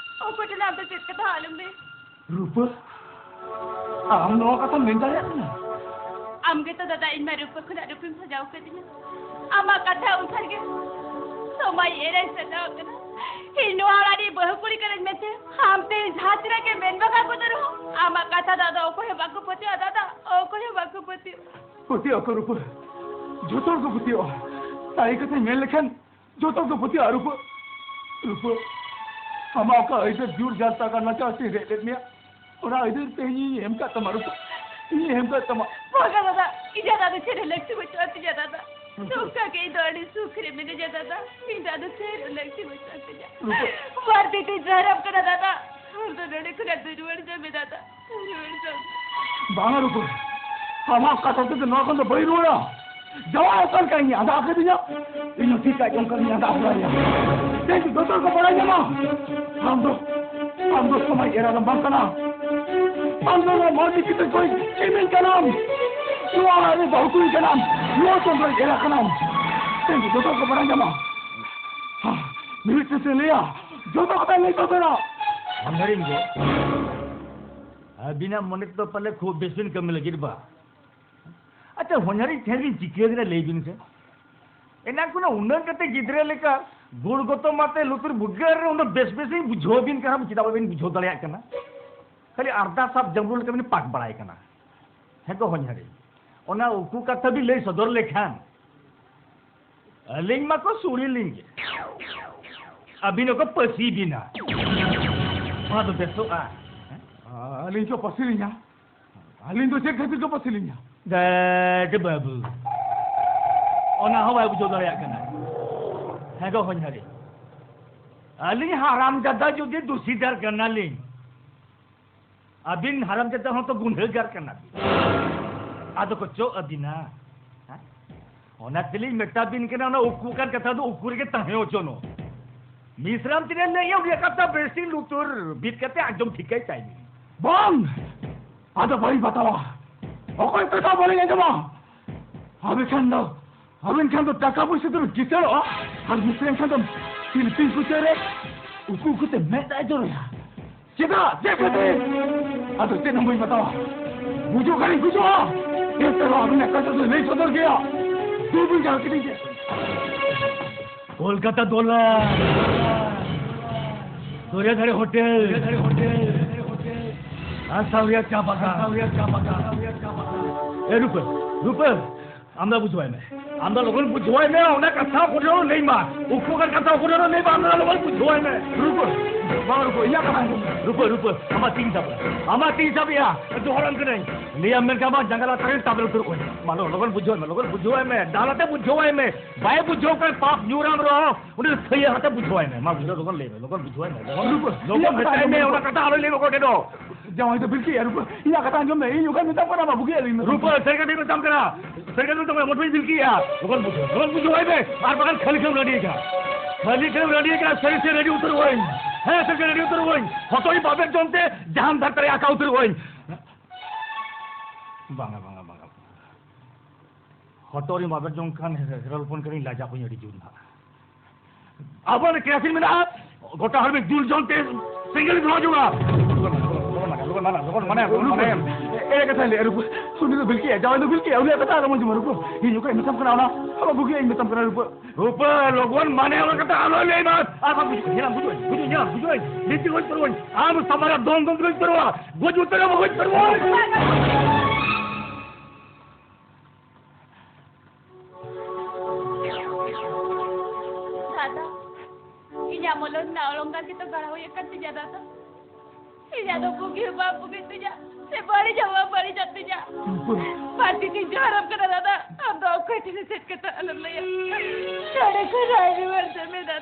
ᱚᱠᱚᱭ ᱴᱷᱮᱱ ᱟᱢ ᱫᱚ ᱪᱮᱫ ᱠᱟᱛᱷᱟ ᱟᱞᱚᱢ ᱞᱟᱹᱭᱟ᱾ ᱨᱩᱯᱟᱹ, ᱟᱢ ᱱᱚᱣᱟ ᱠᱟᱛᱷᱟᱢ ᱢᱮᱱ ᱫᱟᱲᱮᱭᱟᱜ ᱠᱟᱱᱟ? ᱟᱢ ᱜᱮᱛᱚ ᱫᱟᱫᱟ ᱤᱧ ᱢᱟ ᱨᱩᱯᱟᱹ ᱠᱷᱚᱱᱟᱜ ᱨᱩᱯᱟᱹᱢ ᱥᱟᱡᱟᱣ ᱠᱟᱹᱫᱤᱧᱟ᱾ ᱟᱢᱟᱜ ᱠᱟᱛᱷᱟ ᱚᱱᱩᱥᱟᱨ ᱜᱮ ᱥᱚᱢᱟᱡᱽ ᱮᱨᱟᱭ ᱥᱟᱡᱟᱣ ᱠᱟᱱᱟ᱾ ᱤᱧ ᱱᱚᱣᱟ ᱚᱲᱟᱜ ᱨᱤᱧ ᱵᱟᱹᱦᱩ ᱠᱩᱲᱤ ᱠᱟᱱᱟᱧ ᱢᱮᱱᱛᱮ ᱟᱢ ᱛᱮ ᱡᱟᱦᱟᱸ ᱛᱤᱱᱟᱹᱜ ᱜᱮ ᱢᱮᱱ ᱵᱟᱜᱟ ᱠᱚᱫᱚ ᱨᱮᱦᱚᱸ ᱟᱢᱟᱜ ᱠᱟᱛᱷᱟ ᱫᱚ ᱟᱫᱚ ᱚᱠᱚᱭ ᱦᱚᱸ ᱵᱟᱠᱚ ᱯᱟᱹᱛᱭᱟᱹᱜᱼᱟ ᱫᱟᱫᱟ, ᱚᱠᱚᱭ ᱦᱚᱸ ᱵᱟᱠᱚ ᱯᱟᱹᱛᱭᱟᱹᱜᱼᱟ᱾ ᱯᱟᱹᱛᱭᱟᱹᱜ ᱟᱠᱚ ᱨᱩᱯᱟᱹ, ᱡᱚᱛᱚ ᱦᱚᱲ ᱠᱚ ᱯᱟᱹᱛᱭᱟᱹᱜᱼᱟ᱾ ᱥᱟᱹᱨᱤ ᱠᱟᱛᱷᱟᱧ ᱢᱮᱱ ᱞᱮᱠᱷᱟᱱ ᱡᱚᱛᱚ ᱠᱚ ᱯᱟᱹᱛᱭᱟᱹᱜᱼᱟ ᱨᱩᱯᱟᱹ᱾ ᱨᱩᱯᱟᱹ, ᱟᱢᱟᱜ ᱚᱠᱟ ᱟᱹᱭᱫᱟᱹᱨ ᱡᱳᱨ ᱡᱟᱨ ᱛᱟᱠᱟᱱ ᱱᱟᱪᱟᱨ ᱛᱮᱧ ᱨᱮᱡ ᱞᱮᱫ ᱢᱮᱭᱟ, ᱚᱱᱟ ᱟᱹᱭᱫᱟᱹᱨ ᱛᱮᱦᱮᱧ ᱤᱧ ᱮᱢ ᱠᱟᱜ ᱛᱟᱢᱟ ᱨᱩᱯᱟᱹ, ᱤᱧ ᱮᱢ ᱠᱟᱜ ᱛᱟᱢᱟ᱾ ᱵᱟᱝᱟ ᱫᱟᱫᱟ, ᱤᱧᱟᱹᱜ ᱫᱚ ᱟᱫᱚ ᱪᱮᱫ ᱦᱚᱸ ᱞᱟᱹᱠᱛᱤ ᱵᱟᱹᱪᱩᱜᱼᱟ ᱛᱤᱧᱟ ᱫᱟᱫᱟ᱾ ᱱᱚᱝᱠᱟ ᱜᱮ ᱤᱧ ᱫᱚ ᱟᱹᱰᱤ ᱥᱩᱠ ᱨᱮ ᱢᱤᱱᱟᱹᱧᱟ ᱫᱟᱫᱟ, ᱤᱧ ᱫᱚ ᱟᱫᱚ ᱪᱮᱫ ᱦᱚᱸ ᱞᱟᱹᱠᱛᱤ ᱵᱟᱹᱪᱩᱜᱼᱟ ᱛᱤᱧᱟ᱾ ᱨᱩᱯᱟᱹ᱾ ᱵᱟᱨ ᱫᱤᱱ ᱛᱤᱧ ᱫᱷᱟᱨᱟᱢ ᱠᱟᱱᱟ ᱫᱟᱫᱟ, ᱟᱢ ᱫᱚ ᱱᱚᱰᱮ ᱠᱷᱚᱱᱟᱜ ᱫᱩ ᱨᱩᱣᱟᱹᱲ ᱪᱟᱞ ᱢᱮ ᱫᱟᱫᱟ, ᱫᱩ ᱨᱩᱣᱟᱹᱲ ᱪᱟᱞ ᱢᱮ᱾ ᱵᱟᱝᱟ ᱨᱩᱯᱟᱹ, ᱟᱢᱟᱜ ᱠᱟᱛᱷᱟ ᱛᱮᱫᱚ ᱱᱚᱣᱟ ᱠᱷᱚᱱ ᱫᱚ ᱵᱟᱹᱧ ᱨᱩᱣᱟᱹᱲᱟ᱾ ᱡᱟᱶᱟᱭ ᱚᱠᱟ ᱞᱮᱠᱟ ᱤᱧ ᱟᱸᱫᱟ ᱟᱠᱟᱫᱤᱧᱟ? ᱤᱧ ᱦᱚᱸ ᱴᱷᱤᱠ ᱟᱡ ᱚᱱᱠᱟ ᱜᱤᱧ ᱟᱸᱫᱟ ᱟᱠᱟᱫᱮᱭᱟ᱾ ᱛᱮᱦᱮᱧ ᱫᱚ ᱡᱚᱛᱚ ᱠᱚ ᱵᱟᱲᱟᱭ ᱧᱟᱢᱟ᱾ ᱟᱢ ᱫᱚ, ᱟᱢ ᱫᱚ ᱥᱚᱢᱟᱡᱽ ᱮᱨᱟ ᱫᱚ ᱵᱟᱝ ᱠᱟᱱᱟ᱾ ᱟᱢ ᱫᱚ ᱱᱚᱣᱟ ᱢᱟᱹᱱᱢᱤ ᱪᱤᱛᱟᱹ ᱠᱷᱚᱱ ᱪᱤᱢᱤᱱ ᱠᱟᱱᱟᱢ᱾ ᱱᱚᱣᱟ ᱚᱲᱟᱜ ᱨᱮ ᱵᱟᱹᱦᱩ ᱠᱩᱲᱤ ᱠᱟᱱᱟᱢ᱾ ᱱᱚᱣᱟ ᱥᱚᱢᱟᱡᱽ ᱮᱨᱟ ᱠᱟᱱᱟᱢ᱾ ᱛᱮᱦᱮᱧ ᱫᱚ ᱡᱚᱛᱚ ᱠᱚ ᱵᱟᱲᱟᱭ ᱧᱟᱢᱟ᱾ ᱦᱟ, ᱢᱤᱢᱤᱫ ᱛᱤᱥᱮ ᱞᱟᱹᱭᱟ, ᱡᱚᱛᱚ ᱠᱟᱛᱷᱟᱭ ᱞᱟᱹᱭ ᱥᱚᱫᱚᱨᱟ᱾ ᱦᱚᱧᱦᱟᱨᱤᱧ ᱜᱚ, ᱟᱹᱵᱤᱱᱟᱜ ᱢᱚᱱᱮ ᱛᱮᱫᱚ ᱯᱟᱞᱮ ᱠᱷᱩᱵ ᱵᱮᱥ ᱵᱤᱱ ᱠᱟᱹᱢᱤ ᱞᱟᱹᱜᱤᱫ ᱵᱟ? ᱟᱪᱪᱷᱟ, ᱦᱚᱧᱦᱟᱨᱤᱧ ᱴᱷᱮᱱ ᱵᱤᱱ ᱪᱤᱠᱟᱹ ᱠᱮᱫᱟ, ᱞᱟᱹᱭ ᱵᱤᱱ ᱥᱮ? ᱮᱱᱟᱝ ᱠᱷᱚᱱᱟᱜ ᱩᱱᱟᱹᱜ ᱠᱟᱛᱮ ᱜᱤᱫᱽᱨᱟᱹ ᱞᱮᱠᱟ ᱜᱩᱲ ᱜᱚᱛᱚ ᱢᱟᱛᱮ ᱞᱩᱛᱩᱨ ᱵᱷᱩᱜᱟᱹᱜ ᱨᱮ ᱩᱱᱟᱹᱜ ᱵᱮᱥ ᱵᱮᱥ ᱤᱧ ᱵᱩᱡᱷᱟᱹᱣ ᱵᱤᱱ ᱠᱟᱱᱟ, ᱪᱮᱫᱟᱜ ᱵᱟᱵᱤᱱ ᱵᱩᱡᱷᱟᱹᱣ ᱫᱟᱲᱮᱭᱟᱜ ᱠᱟᱱᱟ? ᱠᱷᱟᱹᱞᱤ ᱟᱨᱫᱟ ᱥᱟᱯ ᱡᱟᱢᱵᱽᱲᱩ ᱞᱮᱠᱟ ᱵᱤᱱ ᱯᱟᱠ ᱵᱟᱲᱟᱭ ᱠᱟᱱᱟ᱾ ᱦᱮᱸ ᱜᱚ ᱦᱚᱧᱦᱟᱨᱤᱧ, ᱚᱱᱟ ᱩᱠᱩ ᱠᱟᱛᱷᱟ ᱵᱤᱱ ᱞᱟᱹᱭ ᱥᱚᱫᱚᱨ ᱞᱮᱠᱷᱟᱱ ᱟᱹᱞᱤᱧ ᱢᱟᱠᱚ ᱥᱩᱲᱤ ᱞᱤᱧ ᱜᱮ, ᱟᱹᱵᱤᱱ ᱦᱚᱸᱠᱚ ᱯᱟᱹᱥᱤ ᱵᱤᱱᱟ᱾ ᱚᱱᱟ ᱫᱚ ᱵᱮᱥᱚᱜᱼᱟ? ᱦᱮᱸ? ᱟᱹᱞᱤᱧ ᱠᱚ ᱯᱟᱹᱥᱤ ᱞᱤᱧᱟ? ᱟᱹᱞᱤᱧ ᱫᱚ ᱪᱮᱫ ᱠᱷᱟᱹᱛᱤᱨ ᱠᱚ ᱯᱟᱹᱥᱤ ᱞᱤᱧᱟ? ᱫᱮ ᱵᱟᱹᱵᱩ, ᱚᱱᱟ ᱦᱚᱸ ᱵᱟᱭ ᱵᱩᱡᱷᱟᱹᱣ ᱫᱟᱲᱮᱭᱟᱜ ᱠᱟᱱᱟ᱾ ᱦᱮᱸ ᱜᱚ ᱦᱚᱧᱦᱟᱨᱤᱧ, ᱟᱹᱞᱤᱧ ᱦᱟᱨᱟᱢ ᱡᱟᱫᱟ ᱡᱩᱫᱤ ᱫᱩᱥᱤᱫᱟᱨ ᱠᱟᱱᱟᱞᱤᱧ, ᱟᱹᱵᱤᱱ ᱦᱟᱨᱟᱢ ᱡᱟᱫᱟ ᱦᱚᱸ ᱛᱚ ᱜᱩᱱᱦᱟᱹᱜᱟᱨ ᱠᱟᱱᱟ ᱵᱤᱱ᱾ ᱟᱫᱚ ᱠᱚ ᱪᱚᱜ ᱟᱹᱵᱤᱱᱟ? ᱦᱮᱸ? ᱚᱱᱟ ᱛᱮᱞᱤᱧ ᱢᱮᱛᱟ ᱵᱤᱱ ᱠᱟᱱᱟ, ᱚᱱᱟ ᱩᱠᱩ ᱟᱠᱟᱱ ᱠᱟᱛᱷᱟ ᱫᱚ ᱩᱠᱩ ᱨᱮᱜᱮ ᱛᱟᱦᱮᱸ ᱦᱚᱪᱚᱱᱚᱜ᱾ ᱢᱤᱥᱨᱟᱢ ᱛᱤᱱᱟᱹᱜ ᱞᱟᱹᱭ ᱩᱱᱤᱭᱟᱜ ᱠᱟᱛᱷᱟ ᱵᱮᱥ ᱴᱷᱤᱠ ᱞᱩᱛᱩᱨ ᱵᱤᱫ ᱠᱟᱛᱮ ᱟᱸᱡᱚᱢ ᱴᱷᱤᱠᱟᱹᱭ ᱛᱟᱭ ᱵᱤᱱ᱾ ᱵᱟᱝ! ᱟᱫᱚ ᱵᱟᱹᱧ ᱵᱟᱛᱟᱣᱟ᱾ ᱚᱠᱚᱭ ᱠᱟᱛᱷᱟ ᱵᱟᱹᱞᱤᱧ ᱟᱸᱡᱚᱢᱟ᱾ ᱟᱵᱮᱱ ᱠᱷᱟᱱ ᱫᱚ, ᱟᱵᱮᱱ ᱠᱷᱟᱱ ᱫᱚ ᱴᱟᱠᱟ ᱯᱩᱭᱥᱟᱹ ᱛᱮᱵᱮᱱ ᱠᱤᱥᱟᱹᱬᱚᱜᱼᱟ, ᱟᱨ ᱢᱤᱥᱨᱟᱢ ᱠᱷᱟᱱ ᱫᱚ ᱥᱤᱞᱯᱤᱧ ᱠᱚᱪᱟ ᱨᱮ ᱩᱠᱩ ᱩᱠᱩ ᱛᱮ ᱢᱮᱫ ᱫᱟᱜ ᱮ ᱡᱚᱨᱚᱭᱟ᱾ ᱪᱮᱫᱟᱜ? ᱪᱮᱫ ᱠᱷᱟᱹᱛᱤᱨ? ᱟᱫᱚ ᱪᱮᱫ ᱦᱚᱸ ᱵᱟᱹᱧ ᱵᱟᱛᱟᱣᱟ᱾ ᱜᱩᱡᱩᱜ ᱠᱷᱟᱱᱤᱧ ᱜᱩᱡᱩᱜᱼᱟ᱾ ᱮᱱᱛᱮ ᱨᱮᱦᱚᱸ ᱟᱹᱵᱤᱱᱟᱜ ᱠᱟᱛᱷᱟ ᱫᱚ ᱞᱟᱹᱭ ᱥᱚᱫᱚᱨ ᱜᱮᱭᱟ᱾ ᱫᱩ ᱵᱤᱱ ᱡᱟᱦᱟᱸ ᱠᱤᱫᱤᱧ ᱪᱮᱫ? ᱠᱳᱞᱠᱟᱛᱟ ᱫᱚᱞᱟ᱾ ᱫᱚᱨᱭᱟ ᱫᱷᱟᱨᱮ ᱦᱳᱴᱮᱞ᱾ ᱫᱚᱨᱭᱟ ᱫᱷᱟᱨᱮ ᱦᱳᱴᱮᱞ᱾ ᱟᱥᱟᱣᱨᱤᱭᱟ ᱪᱟ ᱵᱟᱜᱟᱱ᱾ ᱟᱥᱟᱣᱨᱤᱭᱟ ᱪᱟ ᱵᱟᱜᱟᱱ᱾ ᱮ ᱨᱩᱯᱟᱹ, ᱨᱩᱯᱟᱹ᱾ ᱟᱢ ᱫᱚ ᱵᱩᱡᱷᱟᱹᱣᱟᱭ ᱢᱮ᱾ ᱟᱢ ᱫᱚ ᱞᱚᱜᱚᱱ ᱵᱩᱡᱷᱟᱹᱣᱟᱭ ᱢᱮ, ᱚᱱᱟ ᱠᱟᱛᱷᱟ ᱚᱠᱚᱭ ᱴᱷᱮᱱ ᱦᱚᱸ ᱞᱟᱹᱭ ᱢᱟ᱾ ᱩᱠᱩ ᱟᱠᱟᱱ ᱠᱟᱛᱷᱟ ᱚᱠᱚᱭ ᱴᱷᱮᱱ ᱦᱚᱸ ᱞᱟᱹᱭ ᱢᱟ, ᱟᱢ ᱫᱚ ᱞᱚᱜᱚᱱ ᱵᱩᱡᱷᱟᱹᱣᱟᱭ ᱢᱮ᱾ ᱨᱩᱯᱟᱹ, ᱵᱟᱝ ᱨᱩᱯᱟᱹ, ᱤᱧᱟᱹᱜ ᱠᱟᱛᱷᱟ ᱟᱸᱡᱚᱢ ᱢᱮ᱾ ᱨᱩᱯᱟᱹ, ᱨᱩᱯᱟᱹ, ᱟᱢᱟᱜ ᱛᱤᱧ ᱥᱟᱵ ᱮᱫᱟ᱾ ᱟᱢᱟᱜ ᱛᱤᱧ ᱥᱟᱵ ᱮᱫᱟ᱾ ᱡᱚᱦᱟᱨᱟᱢ ᱠᱟᱹᱱᱟᱹᱧ᱾ ᱞᱟᱹᱭᱟᱢ ᱢᱮᱱᱠᱷᱟᱱ ᱟᱢᱟᱜ ᱡᱟᱸᱜᱟ ᱞᱟᱛᱟᱨ ᱨᱮ ᱛᱟᱵᱮᱨ ᱩᱛᱟᱹᱨᱚᱜ ᱟᱹᱧ᱾ ᱢᱟ ᱞᱚ-, ᱞᱚᱜᱚᱱ ᱵᱩᱡᱷᱟᱹᱣᱟᱭ ᱢᱮ, ᱞᱚᱜᱚᱱ ᱵᱩᱡᱷᱟᱹᱣᱟᱭ ᱢᱮ᱾ ᱰᱟᱦᱟᱨ ᱟᱛᱮ ᱵᱩᱡᱷᱟᱹᱣᱟᱭ ᱢᱮ᱾ ᱵᱟᱭ ᱵᱩᱡᱷᱟᱹᱣ ᱠᱷᱟᱱ ᱯᱟᱯ ᱧᱩᱨᱟᱢ ᱨᱮᱦᱚᱸ ᱩᱱᱤ ᱫᱚ ᱛᱷᱟᱹᱭᱟᱹ ᱟᱛᱮ ᱵᱩᱡᱷᱟᱹᱣᱟᱭ ᱢᱮ᱾ ᱢᱟ ᱵᱩᱡᱷᱟᱹᱣ, ᱞᱚᱜᱚᱱ ᱞᱟᱹᱭ ᱢᱮ, ᱞᱚᱜᱚᱱ ᱵᱩᱡᱷᱟᱹᱣᱟᱭ ᱢᱮ᱾ ᱞᱚᱜᱚᱱ ᱨᱩᱯᱟᱹ, ᱞᱚᱜᱚᱱ ᱤᱧᱟᱹᱜ ᱠᱟᱛᱷᱟ ᱢᱮᱛᱟᱭ ᱟᱸᱡᱚᱢ ᱢᱮ, ᱢᱮ᱾ ᱚᱱᱟ ᱠᱟᱛᱷᱟ ᱟᱞᱚᱭ ᱞᱟᱹᱭ ᱢᱟ ᱚᱠᱚᱭ ᱴᱷᱮᱱ ᱦᱚᱸ᱾ ᱡᱟᱶᱟᱭ ᱫᱚ ᱵᱤᱞᱠᱤ ᱟᱨ ᱨᱩᱯᱟᱹ, ᱤᱧᱟᱜ ᱠᱟᱛᱷᱟ ᱟᱸᱡᱚᱢ ᱢᱮ, ᱤᱧ ᱚᱠᱟᱧ ᱢᱮᱛᱟᱢ ᱠᱟᱱᱟ, ᱵᱟᱹᱵᱩ ᱜᱮ ᱟᱹᱞᱤᱧ ᱫᱚ᱾ ᱨᱩᱯᱟᱹ, ᱥᱟᱹᱨᱤ ᱠᱟᱛᱷᱟᱧ ᱢᱮᱛᱟᱢ ᱠᱟᱱᱟ, ᱥᱟᱹᱨᱤ ᱠᱟᱛᱷᱟᱧ ᱢᱮᱛᱟᱢ ᱠᱟᱱᱟ, ᱢᱚᱴᱷᱮᱧ ᱵᱤᱞᱠᱤᱭᱟ᱾ ᱞᱚᱜᱚᱱ ᱵᱩᱡᱷᱟᱹᱣ, ᱞᱚᱜᱚᱱ ᱵᱩᱡᱷᱟᱹᱣᱟᱭ ᱢᱮ, ᱟᱨ ᱵᱟᱠᱷᱟᱱ ᱠᱷᱟᱹᱞᱤ ᱠᱷᱟᱹᱞᱤᱢ ᱨᱟᱹᱰᱤᱭᱮᱫᱟ, ᱠᱷᱟᱹᱞᱤ ᱠᱷᱟᱹᱞᱤᱢ ᱨᱟᱹᱰᱤᱭᱮᱫᱟ᱾ ᱥᱟᱹᱨᱤ ᱥᱮ ᱨᱟᱹᱰᱤ ᱩᱛᱟᱹᱨᱚᱜ ᱟᱹᱧ, ᱦᱮᱸ, ᱥᱟᱹᱨᱤ ᱥᱮ ᱨᱟᱹᱰᱤ ᱩᱛᱟᱹᱨᱚᱜ ᱟᱹᱧ, ᱦᱚᱴᱚᱜ ᱤᱧ ᱵᱟᱵᱮᱨ ᱡᱚᱢ ᱛᱮ ᱡᱟᱦᱟᱱ ᱫᱷᱟᱨ ᱛᱟᱨᱮ ᱟᱠᱟ ᱩᱛᱟᱹᱨᱚᱜ ᱟᱹᱧ᱾ ᱵᱟᱝᱟ, ᱵᱟᱝᱟ, ᱵᱟᱝᱟ, ᱦᱚᱴᱚᱜ ᱨᱮ ᱵᱟᱵᱮᱨ ᱡᱚᱢ ᱠᱷᱟᱱ ᱦᱮᱨᱮᱞ ᱦᱚᱯᱚᱱ ᱠᱟᱹᱱᱟᱹᱧ, ᱞᱟᱡᱟᱜ ᱠᱚᱧ ᱟᱹᱰᱤ ᱡᱳᱨ ᱱᱟᱦᱟᱜ᱾ ᱟᱵᱚ ᱚᱸᱰᱮ ᱠᱮᱨᱟᱥᱤᱱ ᱢᱮᱱᱟᱜᱼᱟ, ᱜᱚᱴᱟ ᱦᱚᱲ ᱢᱤᱫ ᱫᱩᱞ ᱡᱚᱝ ᱛᱮ ᱥᱮᱸᱜᱮᱞ ᱫᱷᱚᱨᱟᱣ ᱡᱚᱝᱟ᱾ ᱞᱚᱜᱚᱱ ᱢᱟᱱᱮ, ᱞᱚᱜᱚᱱ ᱢᱟᱱᱮ, ᱞᱚᱜᱚᱱ ᱢᱟᱱᱮ᱾ ᱮᱲᱮ ᱠᱟᱛᱷᱟᱭ ᱞᱟᱹᱭᱟ ᱨᱩᱯᱟᱹ, ᱩᱱᱤ ᱫᱚ ᱵᱤᱞᱠᱤᱭᱟ, ᱡᱟᱶᱟᱭ ᱫᱚ ᱵᱤᱞᱠᱤᱭᱟ, ᱩᱱᱤᱭᱟᱜ ᱠᱟᱛᱷᱟ ᱟᱞᱚᱢ ᱟᱸᱡᱚᱢᱟ ᱨᱩᱯᱟᱹ᱾ ᱤᱧ ᱚᱠᱚᱭ ᱢᱮᱛᱟᱢ ᱠᱟᱱᱟ ᱚᱱᱟ, ᱟᱢᱟᱜ ᱵᱩᱜᱤᱭᱟᱜ ᱤᱧ ᱢᱮᱛᱟᱢ ᱠᱟᱱᱟ ᱨᱩᱯᱟᱹ᱾ ᱨᱩᱯᱟᱹ, ᱞᱚᱜᱚᱱ ᱢᱟᱱᱮ ᱚᱱᱟ ᱠᱟᱛᱷᱟ ᱟᱞᱚᱭ ᱞᱟᱹᱭ ᱢᱟ᱾ ᱟᱨ ᱵᱟᱝ ᱵᱩᱡᱩᱜ, ᱧᱮᱞᱟᱢ, ᱵᱩᱡᱩᱜ, ᱵᱩᱡᱩᱜ, ᱧᱮᱞᱟᱢ, ᱵᱩᱡᱩᱜ, ᱵᱤᱱᱛᱤ ᱜᱚᱡ ᱩᱛᱟᱹᱨᱚᱜ ᱟᱹᱧ᱾ ᱟᱢ ᱥᱟᱢᱟᱨᱟ ᱫᱚᱱ ᱫᱚᱱ ᱛᱮ ᱜᱚᱡ ᱩᱛᱟᱹᱨᱚᱜᱼᱟ, ᱜᱚᱡ ᱩᱛᱟᱹᱨᱚᱜᱼᱟ, ᱜᱚᱡ ᱩᱛᱟᱹᱨᱚᱜᱼᱟ᱾ ᱫᱟᱫᱟ, ᱤᱧᱟᱜ ᱢᱚᱞᱚᱝ ᱨᱮᱱᱟᱜ ᱚᱞᱚᱝᱠᱟᱨ ᱜᱮᱛᱚ ᱜᱟᱲᱟ ᱦᱩᱭ ᱟᱠᱟᱱ ᱛᱤᱧᱟ ᱫᱟᱫᱟ᱾ ᱤᱧᱟᱜ ᱫᱚ ᱵᱩᱜᱤ ᱦᱚᱸ ᱵᱟᱝ ᱵᱩᱜᱤ ᱛᱤᱧᱟ, ᱥᱮ ᱵᱟᱹᱲᱤᱡ ᱦᱚᱸ ᱵᱟᱝ ᱵᱟᱹᱲᱤᱡᱚᱜ ᱛᱤᱧᱟ᱾ ᱵᱟᱹᱲᱛᱤ ᱛᱤᱧ ᱡᱚᱦᱟᱨᱟᱢ ᱠᱟᱱᱟ ᱫᱟᱫᱟ, ᱟᱢ ᱫᱚ ᱚᱠᱚᱭ ᱴᱷᱮᱱ ᱦᱚᱸ ᱥᱮᱫ ᱠᱟᱛᱮ ᱟᱞᱚᱢ ᱞᱟᱹᱭᱟ᱾ ᱱᱚᱰᱮ ᱠᱷᱚᱱ ᱨᱟᱭ ᱨᱩᱣᱟᱹᱲ ᱥᱮᱫ ᱢᱮ ᱫᱟᱫᱟ᱾